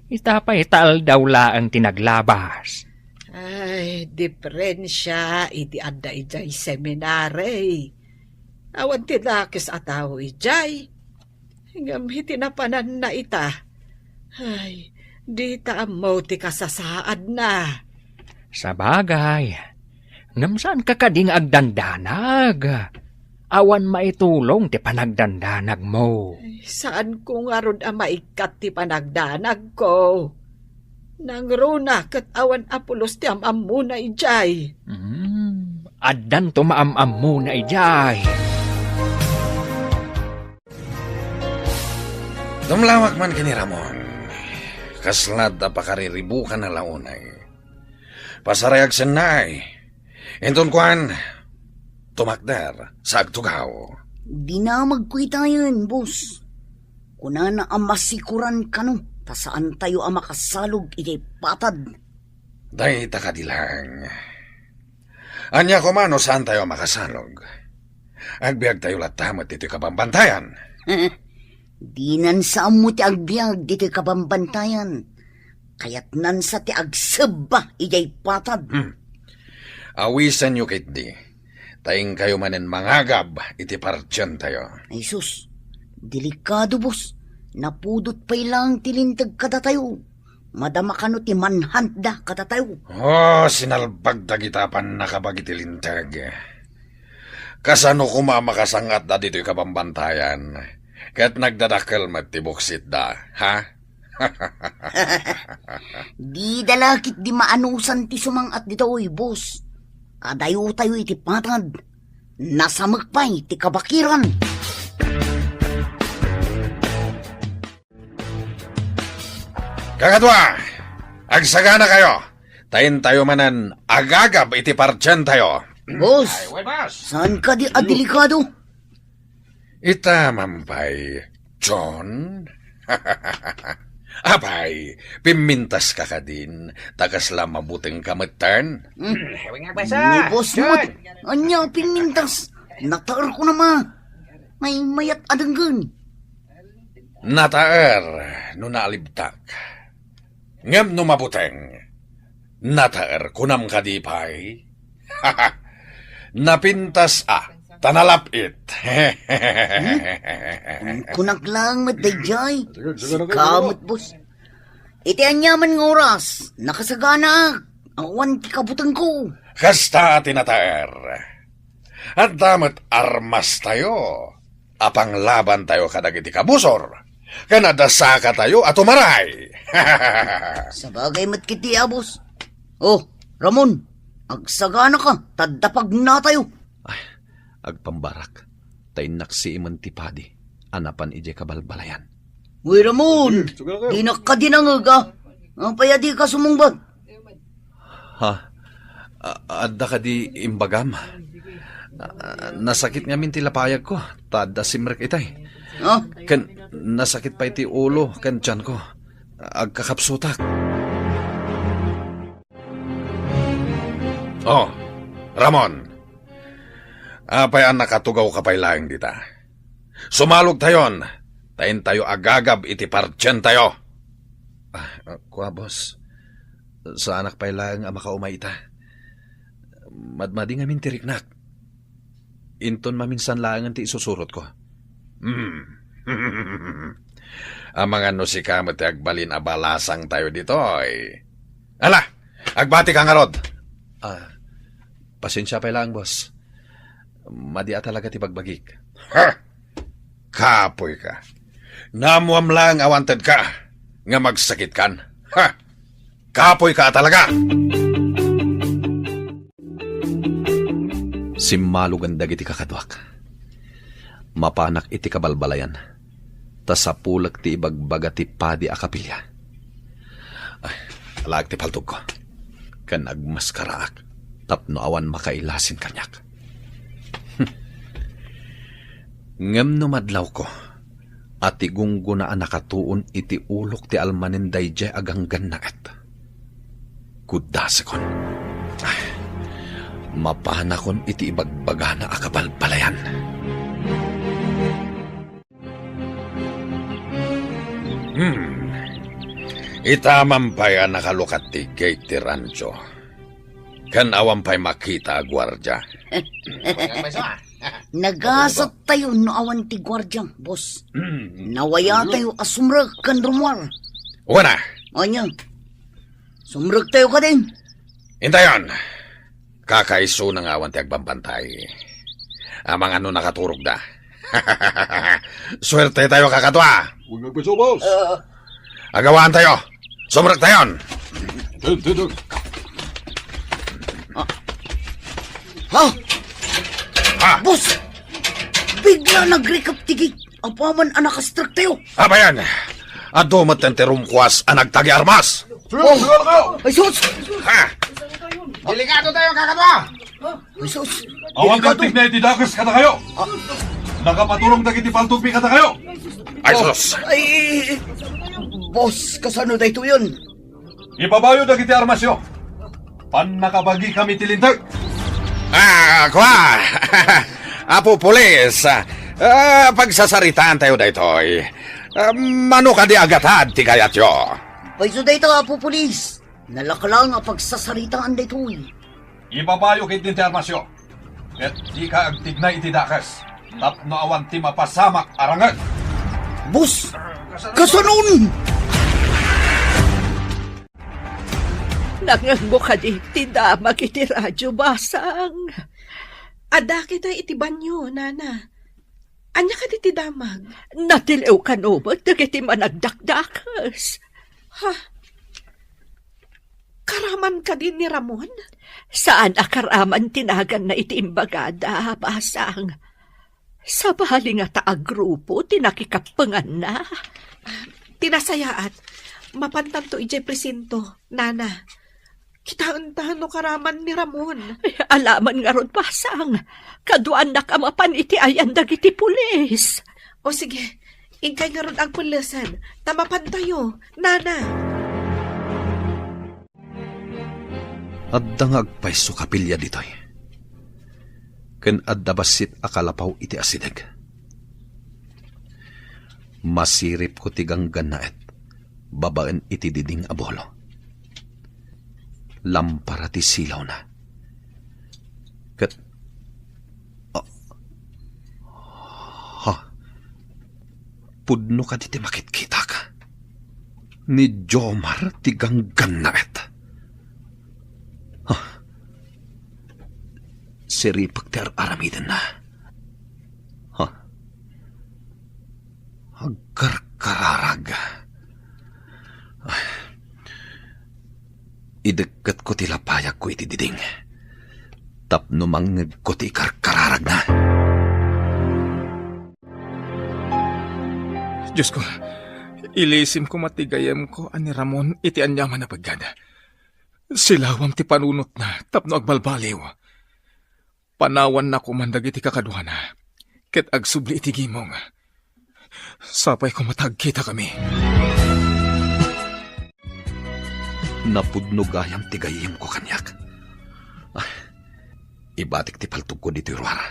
Ita pay ta aldaw laeng ti naglabas. Ay, diferensia idi adda idiay seminary. Awan ti dakes a tao idiay. Ngem iti napananna ita, ay, dita ammo ti kasasaadna. Sabagay, ngem saanka kadi nga agdandanag? Awan maitulong ti panagdandanagmo. Ay, saanko ngarud a maikkat ti panagdanagko. Nangruna ket awan a pulos ti am-ammona idiay. Hmm, addanto maam-ammona idiay. Dumlawak man ken ni Ramon. Kasla adda pakariribukan a launay. Pasarayag sennay. Inton kuan, tumakder sa agtugaw. Dinamagko itayen, boss. Kunana a masikuran kano ta saantayo a makasalog idiay patad. Dayta kadi laeng. Ania koma no saantayo a makasalog? Agbiagtayo latta met ditoy kabambantayan. Dinan sa ammo ti agbiag ditoy kabambantayan. Kayatnan sa ti agsebba idiay patad. Hmm. Awisenyo ketdi, ta inkayo manen mangagab iti partientayo. Ay sus, delikado, boss. Napudot pay laeng ti linteg kadatayo. Madama kano ti manhuntda kadatayo. Oh, sinalbag dagita a pannakabag iti linteg. Kasano koma a makasang-atda ditoy kabambantayan? Ket nagdadakkel met ti buksitda, ha? Dida la ketdi maanusan ti sumang-at ditoy, boss. Kadayotayo iti patad. Nasamek pay ti kabakiran. Kakadua, agsaganakayo, ta intayo manen agagab iti partientayo. Boss, ay, well, boss, saan kadi a delikado? Ita man pay, John? Apay, pimmintas ka kadin, ta kasla mabuteng ka metten? Hmm. Ni boss mo, ania pimmintas? Nataer ko na ma. May mayat a denggen. Nataer no naalibtak. Ngem no mabuteng, nataer kunam kadi pay? Napintas a, ta nalap-it. Hmm? Kunkunak lang met daydiay. Sige, sige, sige. Sika met, boss. Iti aniaman nga oras, nakasaganaak. Awan ti kabutengko. Kasta a ti nataer. Adda met armastayo a panglabantayo kadagiti kabusor, ken adda sakatayo a tumaray. Sabagay met ketdi, a boss. Oh, Ramon, agsaganaka, ta adda pagnatayo. Ay, agpambarak, ta innaksiimen ti padi a napan idiay kabalbalayan. Uy, Ramon, sige, sige, dinak kadi nangeg, a. Apay a dika sumungbat? Ha? A-, adda kadi imbagam? A-, nasakit ngamin ti lapayagko, ta adda simrek itay. Ha? Ken nasakit pay ti ulo ken tianko. Agkakapsutak. Oh, Ramon. Apay a nakatugawka pay laeng dita? Sumalogtayon, ta intayo agagab iti partientayo. Ah, kua, boss. Saanak pay laeng a makaumay ita. Madmadi ngamin ti riknak. Inton maminsan laengen ti isusurotko. Hmm. Amangan no sika met ti agbalin a balasangtayo ditoy. Ala, agbatika ngarud. Ah, pasensia pay laeng, boss. Madi a talaga ti bagbagik. Ha! Kapoyka. Naammoam laeng a wantedka nga magsakitkan. Ha! Kapoyka a talaga! Simmalogen dagiti kakaduak. Mapanak iti kabalbalayan, ta sapulek ti ibagbaga ti padi a kapilya. Ay, alaek ti paltogko, ken agmaskaraak tapno awan makailasin kaniak. Ngem no madlawko, a ti gunggona a nakatuon iti ulok ti almanen daydiay a ganggannaet. Kuddasekon. Ay, mapanakon iti ibagbagana a kabalbalayan. Hmm. Ita man pay a nakalukat ti gate ti rancho. Ken awan pay makita a guardia. Nagasat tayo no awan ti guardia, boss. Hmm. Nawaya tayo a sumrek ken rummuar. Wana. Ania? Sumrek tayo kadin. Intayon. Kakaisuna nga awan ti agbambantay. Amangan no nakaturogda. Suerte tayo, kakadua. Wen nga agpayso, boss. Ah. Agawaan tayo. Sumrek tayon. Dun, dun, dun. Ah. Ah! Ah! Boss! Bigla nagrikep ti gate. Apaman a nakastriktayo. Abayan! Adu met ti rumkuas a nagtagiarmas. Oh! Ay, sus! Ha? Delikado tayo, kakadua! Ay, sus! Awan Delikado. Ti dakes kadakayo. Ah. Nakapaturong dagiti paltugmi kadakayo. Ay, sus! Ay, boss, kasano daytoyen? Ibabayo dagiti armasyo. Pannakabagikami ti linteg. Ah, kua! Apo Pulis, ah, pagsasaritaan tayo daytoy. Ah, mano kadi agatad ti kayatyo? Payso dayta, Apo Pulis. Nalaka lang a pagsasaritaan daytoy. Ibabayo ketdi ti armasyo, ket dika agtignay iti dakes, tapno awan ti mapasamak a rangeg. Boss, kasanon? Nangngegmo kadi ti damag iti radio, Basang? Adda kita iti banyo, Nana. Ania kadi ti damag? Natiliw kano met dagiti managdakdakes. Ha? Karaman kadi ni Ramon? Saan a karaman ti naganna iti imbagada, Basang. Sabali ngata a grupo ti nakikappenganna. Ah, ti nasayaat, mapantanto idiay presinto, Nana. Kitaenta no karaman ni Ramon. Ay, alaman ngarud, Basang. Kaduanak a mapan iti ayan dagiti pulis. O sige, inkay ngarud agpellesen, ta mapantayo, Nana. Adda nga agpayso a kapilya ditoy. Ken adda bassit a kalapaw iti asideg. Masiripko ti ganggannaet babaen iti diding a bulo. Lampara ti silawna. Ket, ah, ha? Pudno kadi ti makitkitak? Ni Jomar ti ganggannaet. Ha? Siripek ti ar-aramidenna. Ha? Agkarkararag. Ay. Idekketko ti lapayagko iti diding tapno mangngegko ti ikarkararagna. Diosko, ilisim koma ti gayyemko a ni Ramon iti aniaman a pagkada. Silawam ti panunotna tapno agbalbaliw. Panawanna koman dagiti kakaduana, ket agsubli iti gimong. Sapay koma ta agkitakami. Napudno gayam ti gayyemko kaniak. Ah, ibatik ti paltogko ditoy ruar.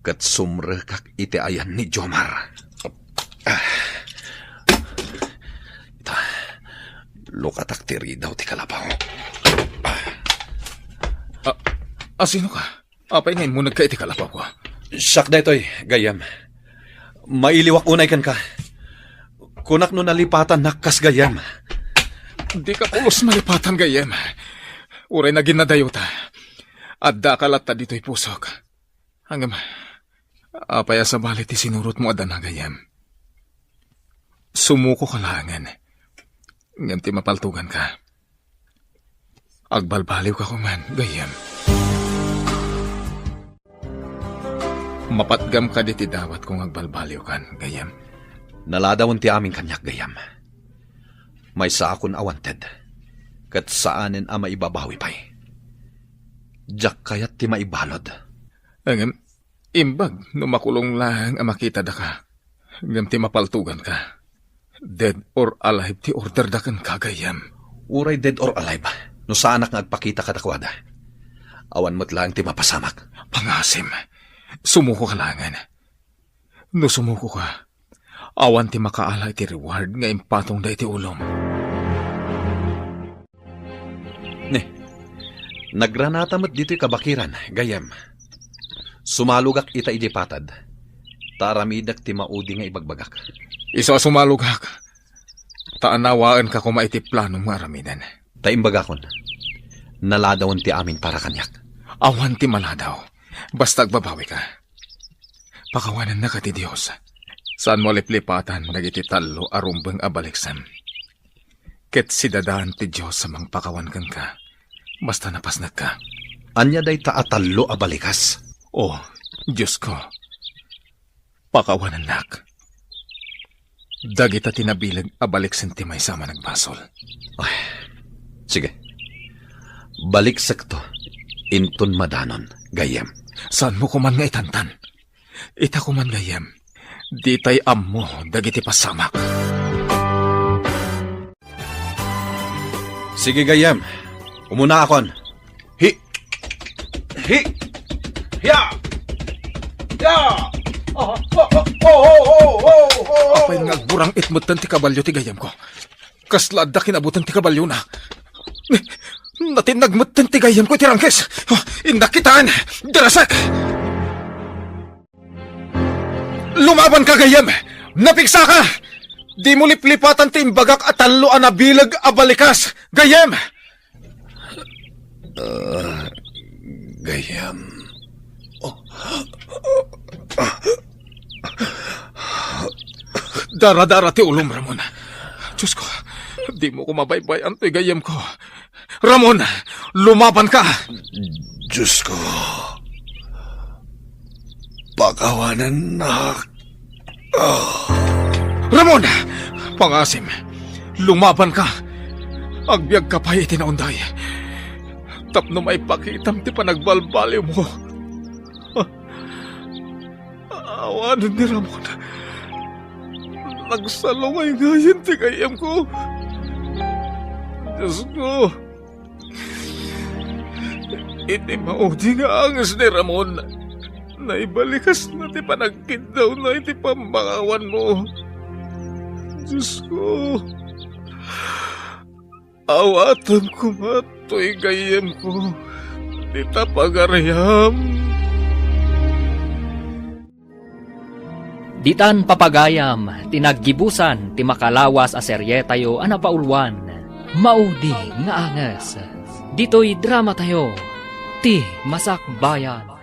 Ket sumrekak iti ayan ni Jomar. Ah. Ita, lukatak ti ridaw ti kalapaw. Ah, asino ka? Apay nga immunegka iti kalapawko? Siak daytoy, gayyem. Mailiwak unay kenka. Kunak no nalipatannak kas gayyem. Dika pulos malipatan, gayyem. Uray naginnadayo ta. Addaka latta ditoy pusok. Ngem, apay a sabali ti sinurotmo a dana, gayyem? Sumukoka laengen. Ngem ti mapaltoganka, agbalbaliwka koman, gayyem. Mapatgam kadi ti dawatko nga agbalbaliwkan, gayyem? Naladawen ti amin kaniak, gayyem. Maysaakon a wanted, ket saanen a maibabawi pay. Diak kayat ti maibalud. Ngem, imbag no makulong laeng a makitadaka, ngem ti mapaltoganka, dead or alive ti orderda kenka, gayyem. Uray dead or alive, no saanak nga agpakita kadakuada, awan met laeng ti mapasamak. Pangasim, sumukoka laengen. No sumukoka, awan ti makaala iti reward nga impatongda iti ulom. Ne, nagranata met ditoy kabakiran, gayyem. Sumalogak ita idiay patad, ta aramidek ti maudi nga ibagbagak. Isu a sumalogak, ta anawaenka koma iti planom nga aramiden. Ta imbagakon, naladawen ti amin para kaniak. Awan ti maladaw, basta agbabawika. Pakawanennaka ti Dios. Saanmo a liplipatan dagiti tallo a rumbeng a baliksem. Ket sidadaan ti Dios a mangpakawan kenka, basta napasnekka. Ania dayta a tallo a balikas? Oh, Diosko, pakawanennak. Dagita ti nabileg a baliksen ti maysa a managbasol. Ay, sige. Baliksekto inton madanon, gayyem. Saanmo koman nga itantan? Ita koman, gayyem, ditay ammo dagiti pasamak. Sige, gayyem. Umunaakon. Hi! Hi! Ya! Ya! Ah, oh, oh, oh, oh, oh, oh. Apay nga agburang-it metten ti kabalio ti gayyemko? Kasla adda kinabuten ti kabaliona. Natinnag metten ti gayyemko iti rangkes. Ah, innak kitaen. Darasek! Lumabanka, gayyem! Napigsaka! Dimo liplipatan ti imbagak a tallo a nabileg a balikas, gayyem! Ah, gayyem. Daradara ti ulom, Ramon. Diosko, dimo ko mabaybay-an toy gayyemko. Ramon, lumabanka! Diosko, pakawanennak. Ah. Ramon! Pangasim, lumabanka! Agbiagka pay iti naunday tapno maipakitam ti panagbalbaliwmo. Awanen ni Ramon. Nagsalungay ngayen ti gayyemko. Diosko, iti maudi nga anges ni Ramon, naibalikasna ti panagkiddawna iti pammangawanmo. Diosko, awatem koma toy gayyemko, dita pagariam. Ditan, papagayam, ti naggibusan ti makalawas a serietayo a napauluan, Maudi nga Anges. Ditoy dramatayo, Ti Masakbayan.